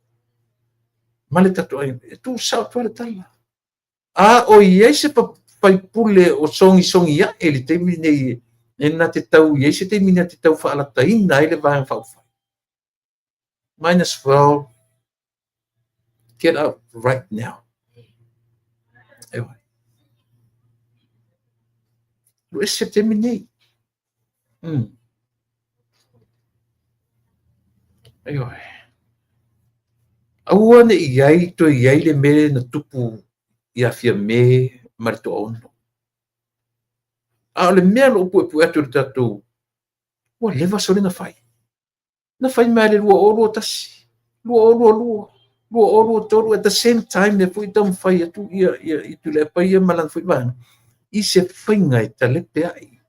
A: ma le tatou aiga, e tuusao atu lava le tala. A o i ai se faipule o sogisogi ae i le taimi lenei, e na te tau i ai se taimi na te tau faalataina ai le Vaega Faaupufai, might as well get out right now. Alu ese le taimi lenei. Ioe. Aua ne i ai toe i ai le mea na tupu ia Fiame ma le Toaono. A o le mea o lo o puepue atu e le tatou, ua leva sole na fai. Na fai mai le 2021, 2022, 2023, at the same time e foi taumafai atu ia Tuilaepa ia ma lana foi vaega i se faiga e talepe ai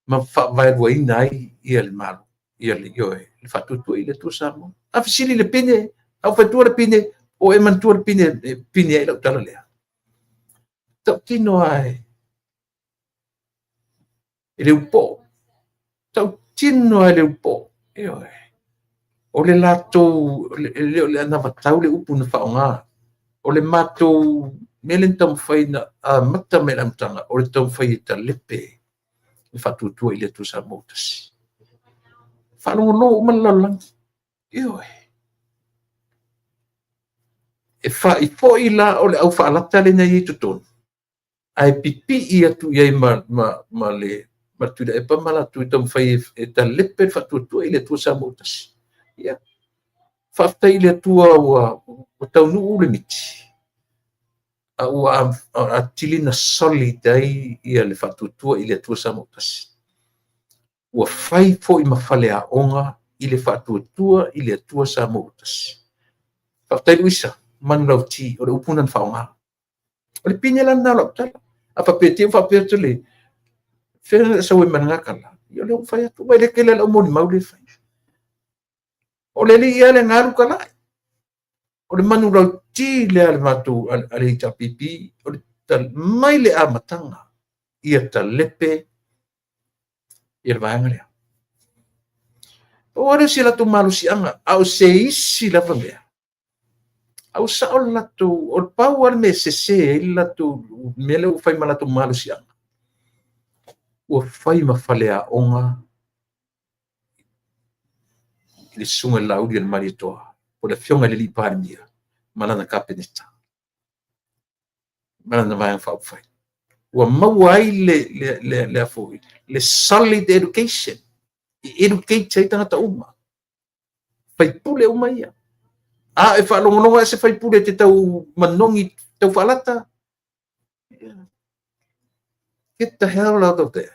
A: ma faavaeluaina ai ia le Malo, ia le, ioe, le Faatuatua i le Atua Samoa. A fesili le pine, a faitua le pine, o e manatua le pine, e pine ai lau tala lea. Tautino lava e le upo. Tautino lava e le upo. Ioe. O le latou, e le o le anavatau le upu na faaaoga. O le matou mea lea na taumafai na amata mai le amataga, o le taumafai e talepe le Faatuatua i le Atua Samoa ua tasi. Faalogologo uma le lalolagi. Ioe. E faifoi la o le aufaalata lea na i ai i totonu, ae pipii atu i ai ma le Tuilaepa ma latou e taumafai e talepe le Faatuatua i le Atua Samoa ua tasi. Ia, faafetai i le Atua ua taunuu le miti, a ua atili na solid ai ia le Faatuatua i le Atua Samoa ua tasi. Ua fai foi ma faleaoga i le Faatuatua i le Atua Samoa ua tasi. Faafetai Luisa, manulauti, o le upu na faaaoga. O le pine la lena o lau tala. A faapea te faapea atu le fea na sau ai ma lena tala, ia o lea ua fai atu. Ua le tele lau molimau lea e fai. O le alii lava le galu talai. O le manulauti lea a le matou a le HRPP, o le mai le amataga ia talepe ia le vaega lea. Pau lava lea o si a latou malosiaga, a o se isi lava mea, a ua sao le latou, o le pau lava le mea e sese ai le latou mea lea ua fai ma latou malosiaga, ua fai ma faleaoga i le susuga i le Laauli a le Malietoa, po o le Afioga i le Palemia ma lana Kapeneta ma lana Vaega Faaupufai. Ua maua ai le solid education, e educate ai tagata uma, faipule uma ia. A e faalogologo lava se faipule e te tau manogi tau faalata, get the hell out of there.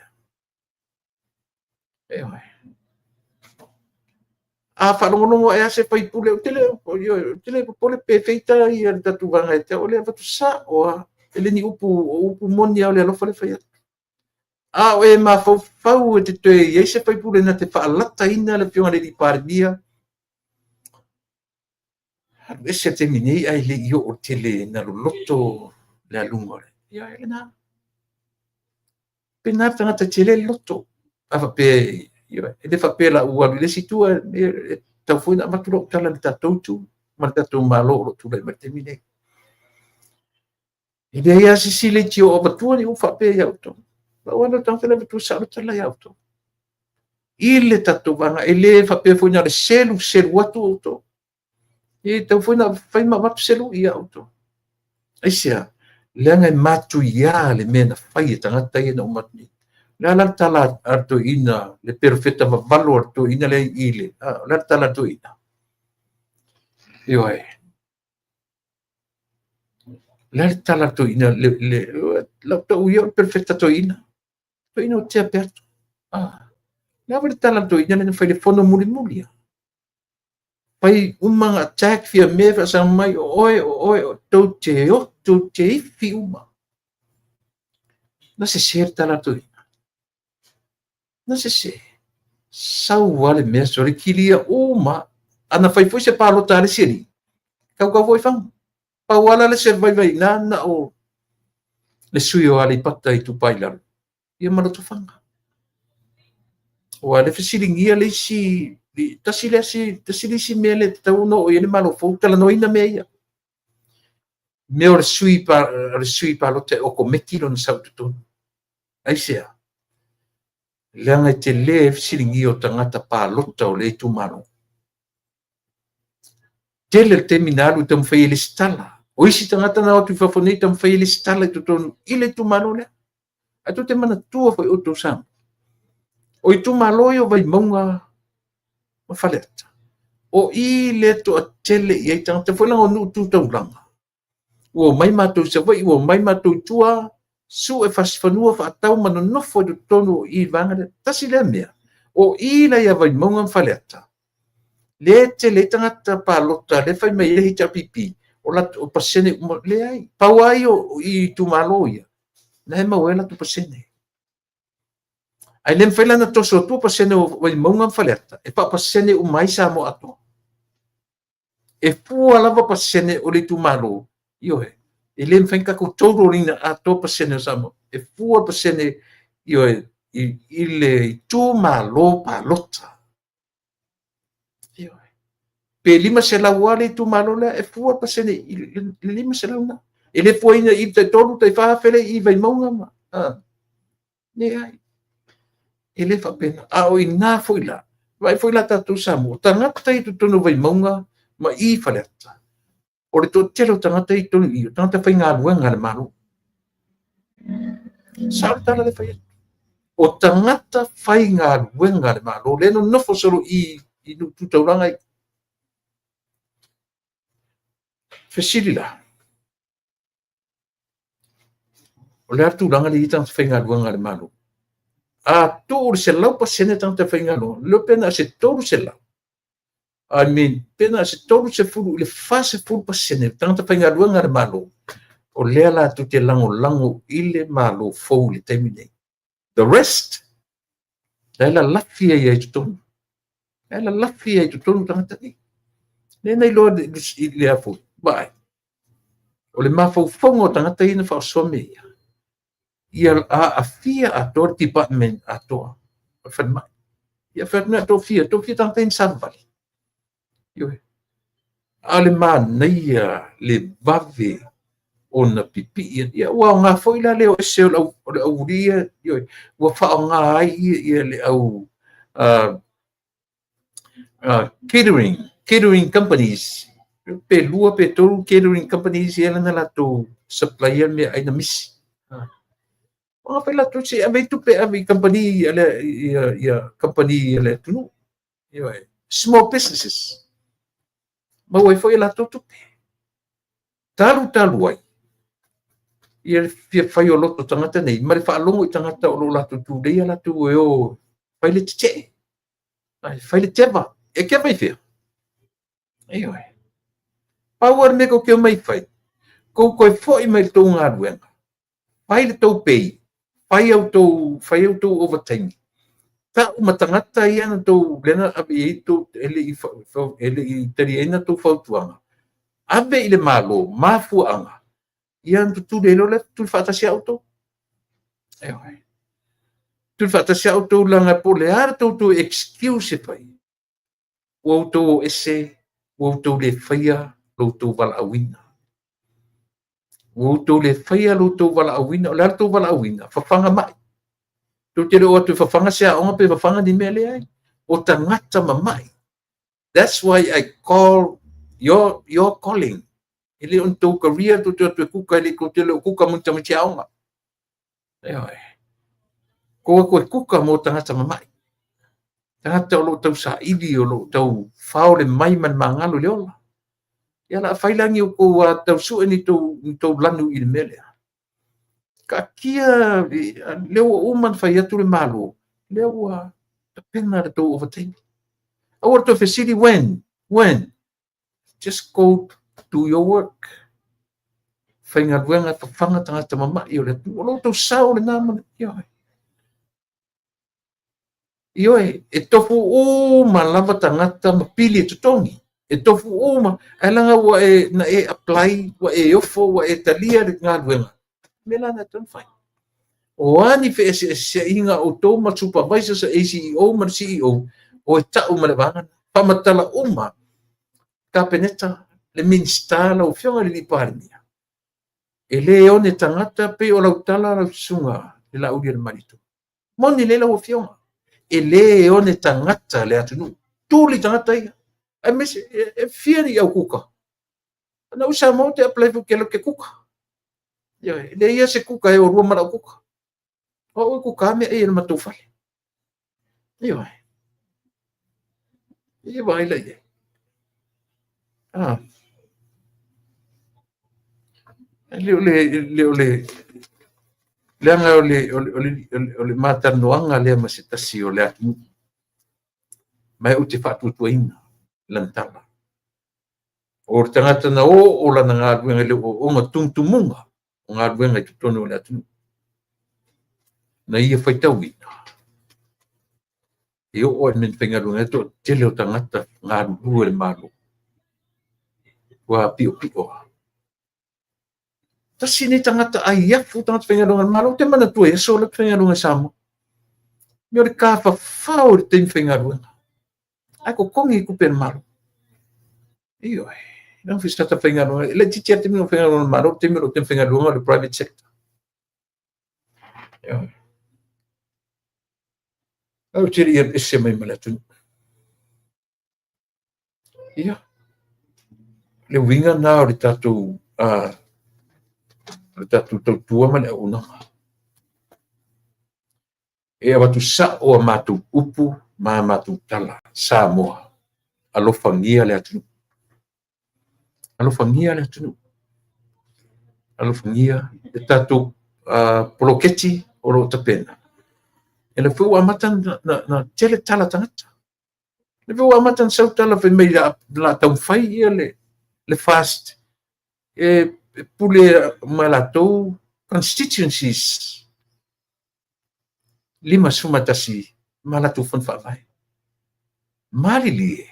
A: Ioe. A faalogologo ae lava se faipule, ou te le, ioe, ou te le popole pe feita ia le tatou vaega ia te au, o lea e avatu sao lava. E le ni upu, o upu moni lava o le alofa lea e fai atu. A o e mafaufau e te toe i ai se faipule na te faalataina le Afioga i le Palemia, alu ese le taimi nei ae le i oo tele ina loloto le aluga o le... Ia, e lena. Pena le tagata e tele le loto. A faapea, e le faapea o le a ou alu i le isi itu, e tatau foi ona avatu lau tala i le tatou itu ma le tatou Malo o lo o tulai mai i le taimi lenei. E leai lava se isi leitio o avatua ni upu faapea ia outou. Pau lava lea o le tagata lea e avatua sao le tala ia outou. I le tatou vaega, e le faapea foi na o le seluselu atu outou. E tatau foi ona fai ma avatu se lui ia outou. Aisea? Leaga e matuia le mea na fai e tagata ia na uma atu nei. O le a la le tala a le toeaina, le perofeta vavalo a le toeaina lea i le, o le a le tala a le toeaina? Ioe. O le a le tala a le toeaina, lau tau ia o le perofeta toeaina. Toeaina o Tea Peato. O le a foi le tala a le toeaina lea na fai i le fono mulimuli? Fai uma na attack fia mea faasaga mai o oe, o oe, o tou te o, tou te ifi uma. Na sese le tala a le toeaina. Na sese. Sau lava le mea sole kilia uma. A na fai foi se palota a le isi alii, kaukau foi i fagu. Pau lava la se vaivaiga na o le sui o Aleipata Itupa i Lalo, ia ma Lotofaga. Ua le fesiligia le isi, tasi le isi mea lea e tatau ona oo i ai le Malo fou, talanoaina mea ia. Mea o le sui palota e okomeki lona sau i totonu. Aisea? Leaga e tele fesiligia o tagata palota o le itumalo. Tele le taimi na alu i taumafai e lesitala. O isi tagata na o atu i fafo nei taumafai e lesitala i totonu i le itumalo lea. Ae tou te manatua foi outou Samoa. O itumalo ia o Vaimauga ma Faleata, o i lea toatele i ai tagata foi leaga o nuu tu taulaga. Ua omai matou i Savaii, ua omai matou i tua, sue fasi fanua faatau ma nonofo i totonu o i i vaega lea. Tasi lea mea, o i la ia Vaimauga ma Faleata, lea tele ai tagata palota, lea fai mai ai le HRPP, o latou pasene uma, leai. Pau lava ia o i itumalo ia, na e maua ai latou pasene. Ae le mafai la ona toso atua pasene o Vaimauga ma Faleata, e faapasene uma ai Samoa atoa. E fua lava pasene o le itumalo, ioe, e le mafai ona tatou total ina atoa pasene o Samoa. E fua pasene, ioe, i le itumalo palota. Ioe. Pe 500 lava le itumalo lea, e fua pasene i le 500 na. E le fuaina i tai 3, tai 4 afe lea i Vaimauga ma... Leai. E le faapena. A o ina foi la, vaai foi la tatou Samoa, tagata i totonu o Vaimauga ma i Faleata, o le toatele o tagata i totonu i, o tagata faigaluega a le Malo. Sao le tala le fai atu. O tagata faigaluega a le Malo, le nonofo solo i nuu tu taulaga i. Fesili la, o le a le tulaga lea i tagata faigaluega a le Malo? A tuu le 100% tagata faigaluega, le pe na o se 300, I mean, pe na o se 30 i le 40% tagata faigaluega a le Malo, o lea latou te lagolago i le Malo fou i le taimi nei. The rest, la e lalafi ai i totonu. La e lalafi ai i totonu tagata nei. Lea na iloa i le afu, vaai. O le mafaufauga o tagata ia na faasoa mea ia, ia aafia atoa le department atoa o le falemai. Ia fai atu na toafia, toafia tagata ia na savavali. Ioe. A o le manaia le vave ona pipii, ia ua aoga foi la le o ese o le auulii ia, ioe, ua faaaoga ai ia le au catering companies, pe 2 pe 3 catering companies ia na latou supply ia meaai na misi. Ua fai latou se ave ai tupe ave i company ia company a le atunuu. Ioe, small businesses. Maua ai foi a latou tupe. Talu talu ai, ia le fia fai o loto tagata nei, ma le faalogo i tagata o lo o latou tulei a latou e o fai le tetee, fai le teva, e keva i fea? Ioe. Pau le mea kou te omai fai, kou toe foi mai le tou galuega, fai le tou pay, fai au tou overtime, tau ma tagata ia na tou lena ave i ai tou e le i taliaina tou fautuaga, ave i le Malo mafuaaga ia na tutuli ai loa lea, tutuli faatasi a outou. Ioe. Tutuli faatasi a outou leaga po o le a le tou excuse e fai, ua outou o ese, ua outou le faia lo outou valaauina. Ua outou le faia lo outou valaauina. O le a le tou valaauina? Fafaga mai. Tou te le o atu e fafaga se aoga pe fafaga ni mea leai. O tagata mamai. That's why I call your calling. E le o ni tou career, tou te o atu e kuka, e le tou te le o kuka mo ni tamaiti aoga. Ioe. Kou atu e kuka mo tagata mamai. Tagata o lo o tau saili, o lo o tau faole mai ma le magalo i le ola. Ia la fai la ni o tou tau sue ni tou lanu i le mea lea. Kaatia lea ua uma ona fai atu le Malo, lea ua tapena le tou overtime. Aua le toe fesili when, just go do your work. Faigaluega fafaga tagata mamai o le atunuu. O lo tou sao lena ma ioe. Ioe, e tofu uma lava tagata ma pili e totogi. E tofu uma, ae laga ua e na e apply, ua e ofo, ua e talia le galuega. Me la na tonu fai. O a ni feeseeseaiga o outou ma supervisors, ACEO ma le CEO, o e tau ma le vaega. Faamatala uma, Kapeneta, le Minisita, lau Afioga i le Palemia. E le one tagata pei o lau tala lau susuga le Laauli o le Malietoa. Moni lelei lau Afioga. E le one tagata le atunuu. Tuli tagata ia. Aemaise e fia ni au kuka. Na ui Samoa te apply foi ke ke kuka. Ioe, le ia se kuka e o lua ma lau kuka. O kuka me e le matou fale. Ioe. Ia vai la ia. Ah. Le o le o le leaga o le matalanoaga lea ma se tasi o le atunuu. Mai ou te faatuatuaina lana tala. O le tagata na o lana galuega i le ooooga tumutumuga o galuega i totonu o le atunuu. Na ia faitauina e oo ai le mea na faigaluega ai toatele o tagata galulue le Malo. Ua piopio. Tasi nei tagata ai afu tagata faigaluega le Malo, te manatua i aso le faigaluega i Samoa. Me o le kafafao i le taimi faigaluega. Ai totogi i tupe a le Malo. Ioe. Nang fi sata faigaluega. Le titi a taimi o faigaluega le Malo, taimi o taimi faigaluega le private sector. Ioe. Au te le ese mai ma le atunuu. Ia. Le uiga na o le tatou tautua ma le auaunaga. E avatu sao a matou upu ma a matou tala. Samoa, alofagia le atunuu. Alofagia le atunuu. Alofagia le tatou poloketi o lo o tapena. E le foi ua amata na tele tala tagata. Le foi ua amata na sau tala fai mai la taumafai ia le fast e pule ma latou constituencies 51 ma latou fono faavae. Malilie.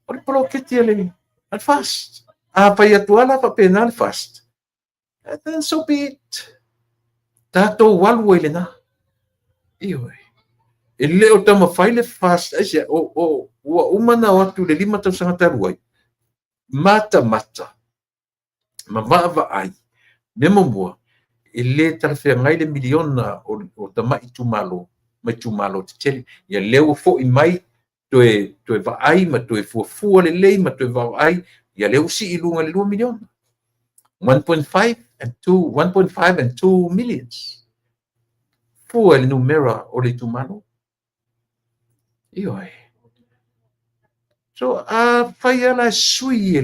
A: O le poloketi a le fast. A fai atu ala faapena le fast. Then so be it. Tatou alu ai lena. Ioe. E le o taumafai le FAST, aisea, ua uma ona o atu i le 5 tausaga talu ai, matamata ma vaavaai, mea muamua, e le talafeagai le miliona o tamai itumalo ma itumalo tetele. Ia lea ua foi mai toe vaai ma toe fuafua lelei ma toe vaavaai, ia lea ua sii i luga i le 2 miliona. 1.5 and 2, 1.5 and 2 millions. Fua i le numera o le itumalo. Ioe. So, a fai lava la e sui e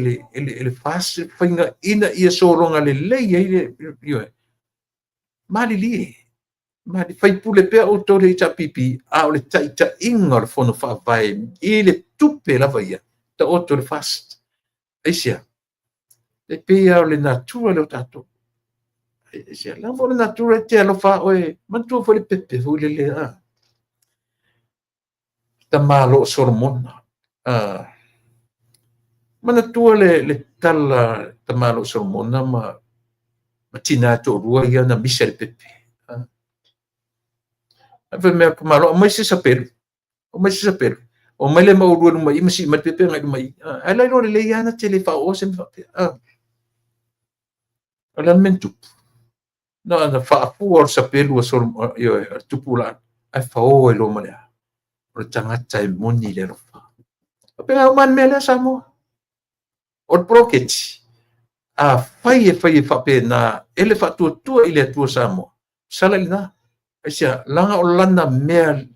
A: le FAST le faiga ina ia sologa lelei ai le, ioe, malilie, faipule pea outou i le HRPP, a o le taitaiga o le Fono Faavae i le tupe lava ia, taoto i le FAST. Aisea? E pei lava o le natura lea o tatou. Aisea? Leaga foi o le natura e te alofa lava oe. Manatua foi le pepe foi lele, a? Tamaloa o Solomona. Manatua le tala tamaloa o Solomona ma tina e toalua ia na misa i le pepe. Ae fai mai tamaloa, aumai se sapelu. Aumai se sapelu. Omai le ma oulua i luma i i ma sii mai le pepe agai i luma i i. Ae la iloa lelei lava na te le faaooa se mea faapea. O le a le mea na tupu? Na ona faafua o le sapelu a Solomona, ioe, a le tupu la, ae fao ai loa ma le a? O le tagata e moni le alofa. Faapena uma lava le mea lea Samoa. O le poloketi, afai e fai e faapena e le faatuatua i le Atua Samoa, sala i lena. Aisea? Leaga o lana mea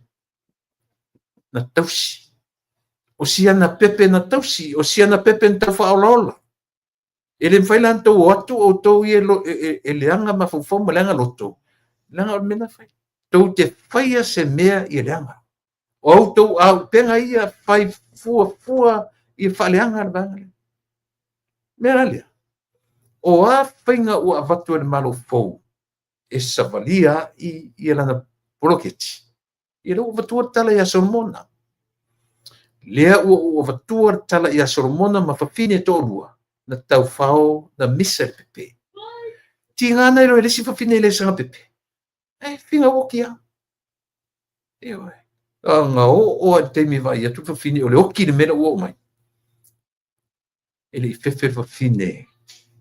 A: na tausi. O si ana pepe na tausi, o si ana pepe na tau faaolaola. E le mafai la ona outou o atu outou ia e leaga mafaufau ma leaga loto, leaga o le mea na fai. Tou te faia se mea ia leaga. O a outou aupega ia fai fuafua ia faaleaga le vaega lea. Mea la lea, o a faiga ua avatu e le Malo fou e savalia ai ia lana poloketi, ia lea ua avatua le tala ia Solomona. Lea ua ou avatua le tala ia Solomona ma fafine e toalua, na taufao na misa i le pepe. Tiga na iloa e le isi fafine e le saga pepe. E finau oki lava. Ioe. Na oo lava i le taimi e vaai atu le fafine o le oki le mea la ua oo mai. E le i fefe le fafine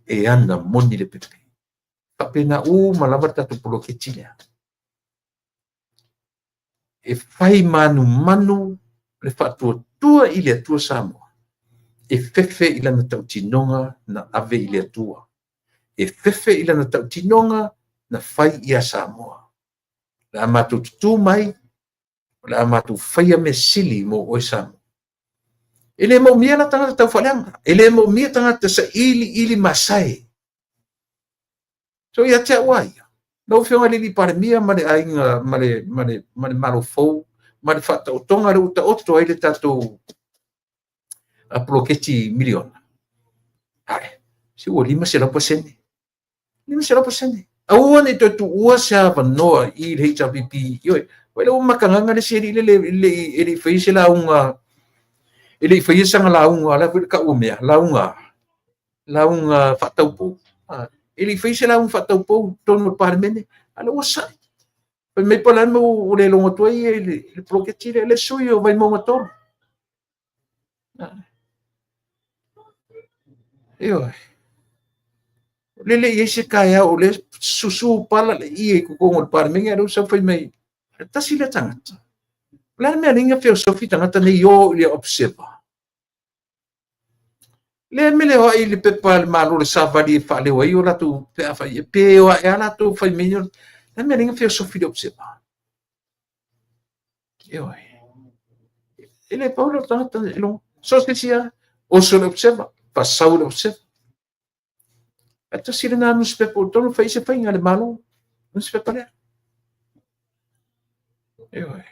A: e ana moni le pepe. Faapena uma lava le tatou poloketi lea. E fai manumanu le faatuatua i le Atua Samoa, e fefe i lana tautinoga na ave i le Atua. E fefe i lana tautinoga na fai ia Samoa. O le a matou tutū mai, o le a matou faia mea sili mo oe Samoa. E le moomia la tagata taufaaleaga, e le moomia tagata sailiili masae. So ia te au lava ia, lau Afioga i le Palemia ma le aiga ma le Malo fou ma le faataotoga lea ua taoto ai le tatou poloketi miliona. Ae, se ua 500%. 500%. Aua ne i toe tuua se avanoa i le HRPP. Ioe, vai lea ua makagaga le isi alii le e le i faia se lauga, e le i faia sana lauga, la foi le tau o mea, lauga, lauga faataupou. E le i faia se lauga faataupou i totonu o le Palemene, a o lea ua sai. Fai mai po o le a le mea ua le logo atu ai ia i le poloketi lea, le sui o Vaimauga 3. Ioe. O le le i ai se taeao o lea susu pala le ie i totonu o le Palemene, a o lea ua sau fai mai, e tasi lea tagata. O le a le mea e ala ai ona feosofi tagata nei o i le Observer? Lea mea le o ai le pepa a le Malo le savali e faaleo ai o latou pe a fai, pe o ae a latou fai mai, o le a le mea e ala ai ona feosofi le Observer? Ioe. E le pau le tagata e logo. So se isi lava, oso le Observer, faasau le Observer. Ae tasi lena newspaper ua tatau ona fai ai se faiga a le Malo, newspaper lea. Ioe.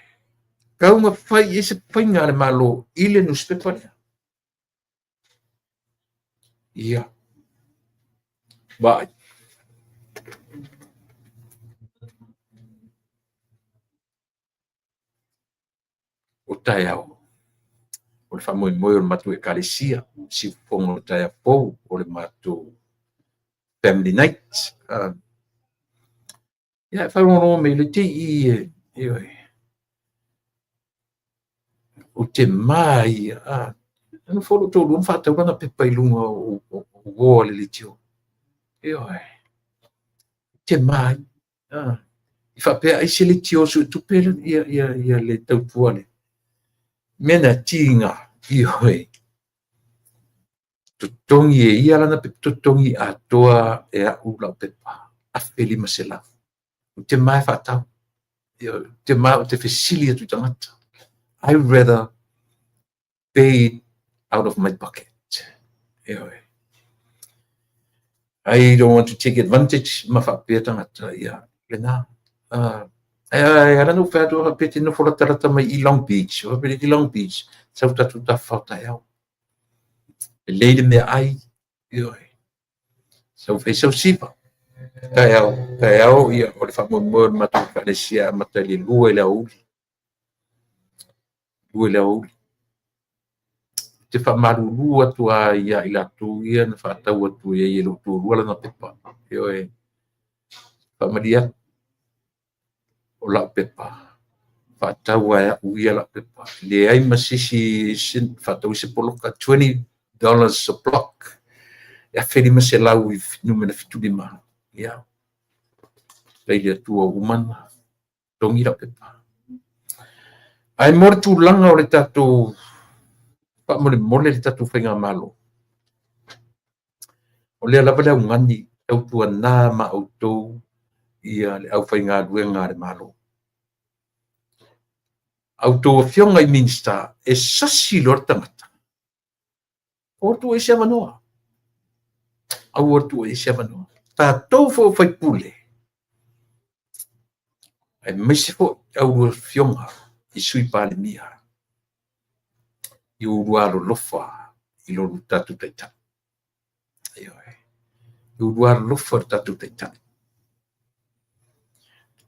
A: Tau na fai ai se faiga a le Malo i le newspaper lea. Ia. Vaai. O taeao, o le faamoemoe o le matou Ekalesia, siufofoga o le taeao fou o le matou family night. Ia, e faalogologo mai le te i e, ioe. Ou te mā ia. E nofo lou toalua ma faatau lana pepa i luga o uo a le leitio. Ioe. Ou te mā ia. I faapea ai se leitio suetupe ia le tautua le mea na tiga. Ioe. Totogi e ia lana pepa totogi atoa e au lau pepa. $1,500. Ou te mā e faatau. Ioe. Ou te mā ou te fesili atu i tagata. I rather pay it out of my pocket. Ioe. I don't want to take advantage ma faapea tagata, ia, lena. Ai ala no fai atu faapea te nofo latalata mai i Long Beach. O faapea i Long Beach, sau tatou tafafao taeao. Lelei le meaai, ioe. Sau fai sau siva. Taeao, taeao, ia, o le faamoemoe o le matou ekalesia e amata i le 2 i le aoauli. 2 i le aoauli. Ou te faamalulu atu lava ia i latou ia na faatau atu i ai e lou toalua lana pepa. Ioe, faamalie atu o lau pepa, faatau lava e au ia lau pepa. E leai ma se isi faatau se poloka, $20 a block, e $1,500 i numera 75. Ia, faafetai i le Atua ua uma ona totogi lau pepa. Ae mo le tulaga o le tatou faamolemole le tatou faigamalo, o lea lava le augani tautuana ma outou ia le aufaigaluega a le Malo. A outou afioga i Minisita, e sasi loa le tagata, aua le tuu i ai se avanoa. Aua le tuu i ai se avanoa. Tatou foi o sui usufono, aemaise foi a oulua afioga i Sui Palemia, i oulua alolofa i lo tatou Taitai. Ioe. I oulua alolofa i lo tatou Taitai.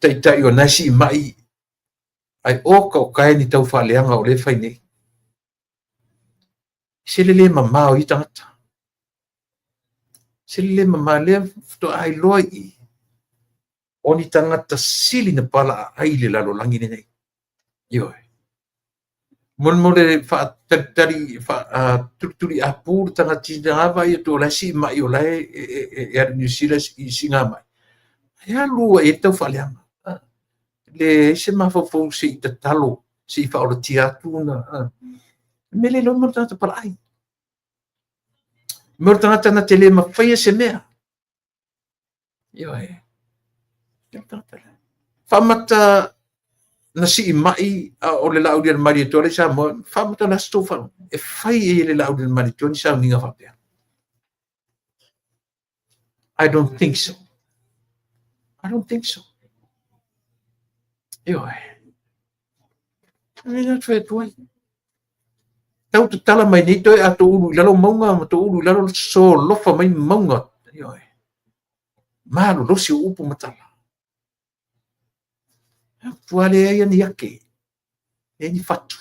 A: Taitai o lena e siimai, ae oka oka e ni tau faaleaga o lea e fai nei. Se le le mama o ia tagata. Se le le mama lea faatoa iloa i i, o ni tagata sili na palaaai i le lalolagi lenei. Ioe. Molemole faatalitali, tulituliapu le tagata na vaai atu o la e siimai, o la e alu i Niu Sila i siigamai. E alu ai e tau faaleaga. Leai se mafaufau se i tatalo, se i faaolatia atu na. Me le iloa mo le tagata palaai. Mo le tagata na te le mafaia se mea. Ioe. Faamata na siimai o le Laaulialemalietoa lea i Samoa, faamata o le a se tou faalogo e fai e le Laaulialemalietoa ni sauniga faapea? I don't think so. I don't think so. Ioe. E fai atu ai. Tau tatala mai nei toe a tou ulu i lalo mauga ma tou ulu i lalo solofa mai mauga. Ioe. Malolosi o upu ma tala. Ua leai ni ake, leai ni fatu.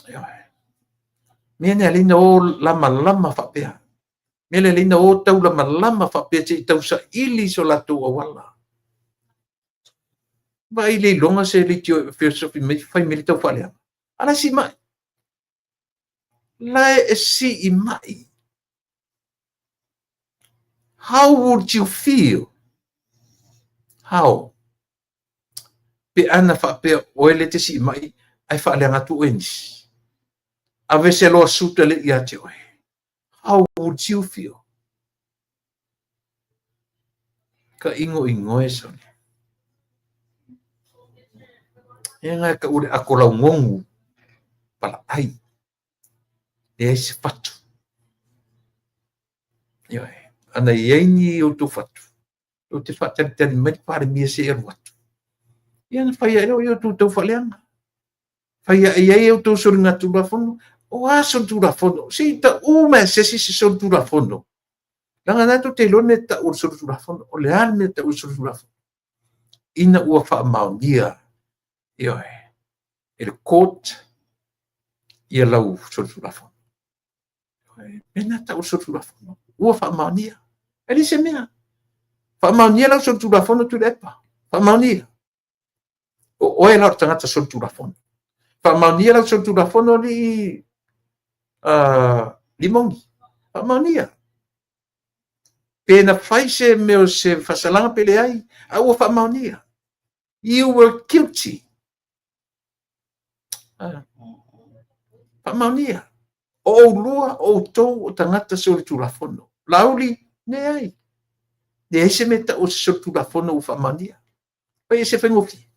A: Ioe. Mea nei alei na o lamalama faapea. Mea lea alei na o tau lamalama faapea se i tausaili so latou auala. Vaai le iloga se leitio e fesofi mai fai mai le tau faaleaga. A la e siimai. La e siimai. How would you feel? How? Pe ana faapea oe le te siimai ae faaleaga atu oe nisi. Ave se loa suta le ia te oe. How would you feel? Ka ingo ingoe sone. E ngai ka ule ako lau ngongu palaai. Leai se fatu. Ioe. Ana i ai ni outou fatu, tou te faatalitali mai le Palemia se i alu atu. Ia na fai ae lea o outou tau faaleaga. Fai ae i ai outou soligatulafono. O a solitulafono? Se i taʻu mai se isi se solitulafono. Leaga na tou te iloa le mea e taʻu o le solitulafono. O le a le mea e taʻu o le solitulafono? Ina ua faamaonia, ioe, e le court ia lau solitulafono. Mea na taʻu o le solitulafono. Ua faamaonia. E leai se mea. Faamaonia lau solitulafono Tuilaepa. Faamaonia. O oe la o le tagata solitulafono. Faamaonia lau solitulafono alii Limogi. Faamaonia. Pe na fai se mea o se faasalaga pe leai, a ua faamaonia. You were guilty. Faamaonia. O oulua, o outou o tagata solitulafono. Laauli, leai. Leai se mea e tau o se solitulafono ua faamaonia. Fai e se faigofie.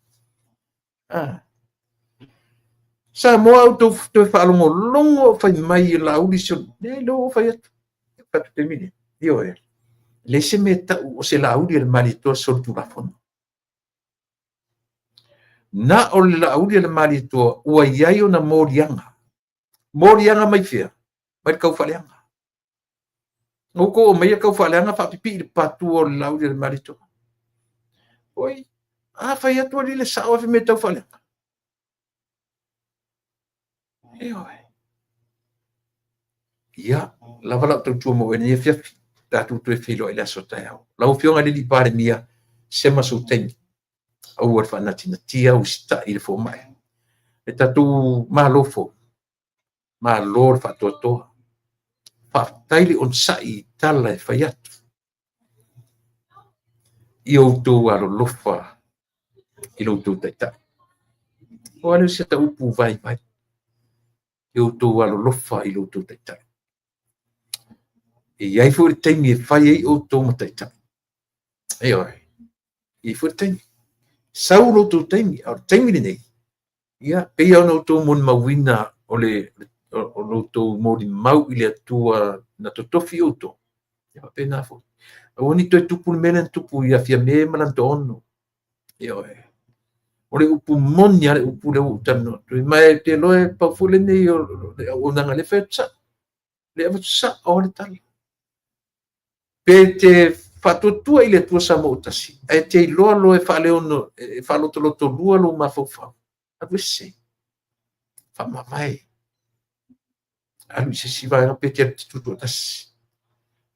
A: Samoa outou toe faalogologo o fai mai e Laauli leai, lea ua fai atu. Fai atu taimi lenei. Ioe. Leai se mea e tau o se Laauli a le Malietoa solitulafono. Na o le Laauli a le Malietoa ua i ai ona moliaga. Moliaga mai fea? Mai le taufaaleaga. Na outou aumaia taufaaleaga faapipii i le patu o le Laauli a le Malietoa. Oi, a fai atu alii le sao ae fai mai e taufaaleaga. Ioe. Ia, lava lau tautua mo oe i lenei afiafi. Tatou toe feiloai i le aso taeao. Lau Afioga i le Palemia, sema sou taimi. Aua le faanatinatia, usitai i le fomai. Le tatou Malo fou, malo le faatoatoa. Faafetai le onosai i tala e fai atu. I outou alolofa i lo outou taitai. O a lea o si ata upu vaivai. I outou alolofa i lo outou taitai. E i ai foi le taimi e fai ai outou ma taitai. Ioe. E i ai foi le taimi. Sau lo outou taimi, a o le taimi lenei, ia, pei ona outou molimauina o le o lo outou molimau i le Atua na totofi outou, ia faapena foi. Aua ne i toe tupu le mea lea na tupu ia Fiame ma lana toaono. Ioe. O le upu moni lava le upu lea ua ou talanoa atu ai. Ma ou te iloa e pau foi lenei o le auaunaga lea e fai atu sao. Le avatu sao lava le tala. Pe te faatuatua i le Atua Samoa ua tasi, ae te iloa loa e faaleono, e faalotolotolua lou mafaufau, alu ese, faamavae, alu i se isi vaega pe te alu e te tutoatasi.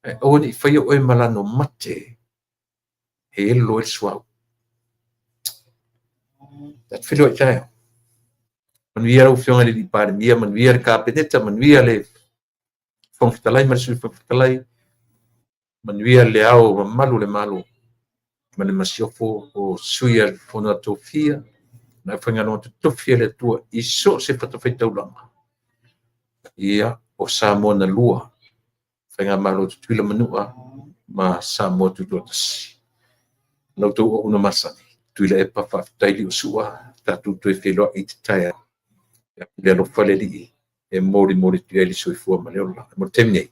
A: Ae aua ne i faia oe ma lano mate e elo ai le suauu. Tatou feiloai taeao. Manuia lau Afioga i le Palemia, manuia le Kapeneta, manuia le Fofoga Fetalai ma le Sui Fofoga Fetalai, manuia le ao mamalu o le Malo ma le masiofo o sui a le Fono a Tofia, le aufaigaluega totofi a le Atua i so o se fatafaitaulaga. Ia, o Samoa na lua, Faigamalo Tutuila Manua ma Samoa Tutoatasi. La outou auauna masani, Tuilaepa, faafetai Liosua, tatou toe feiloai i te taeao. Ia, le alofa le Alii e molimoli atu i ai le soifua ma le ola. Mo le taimi nei.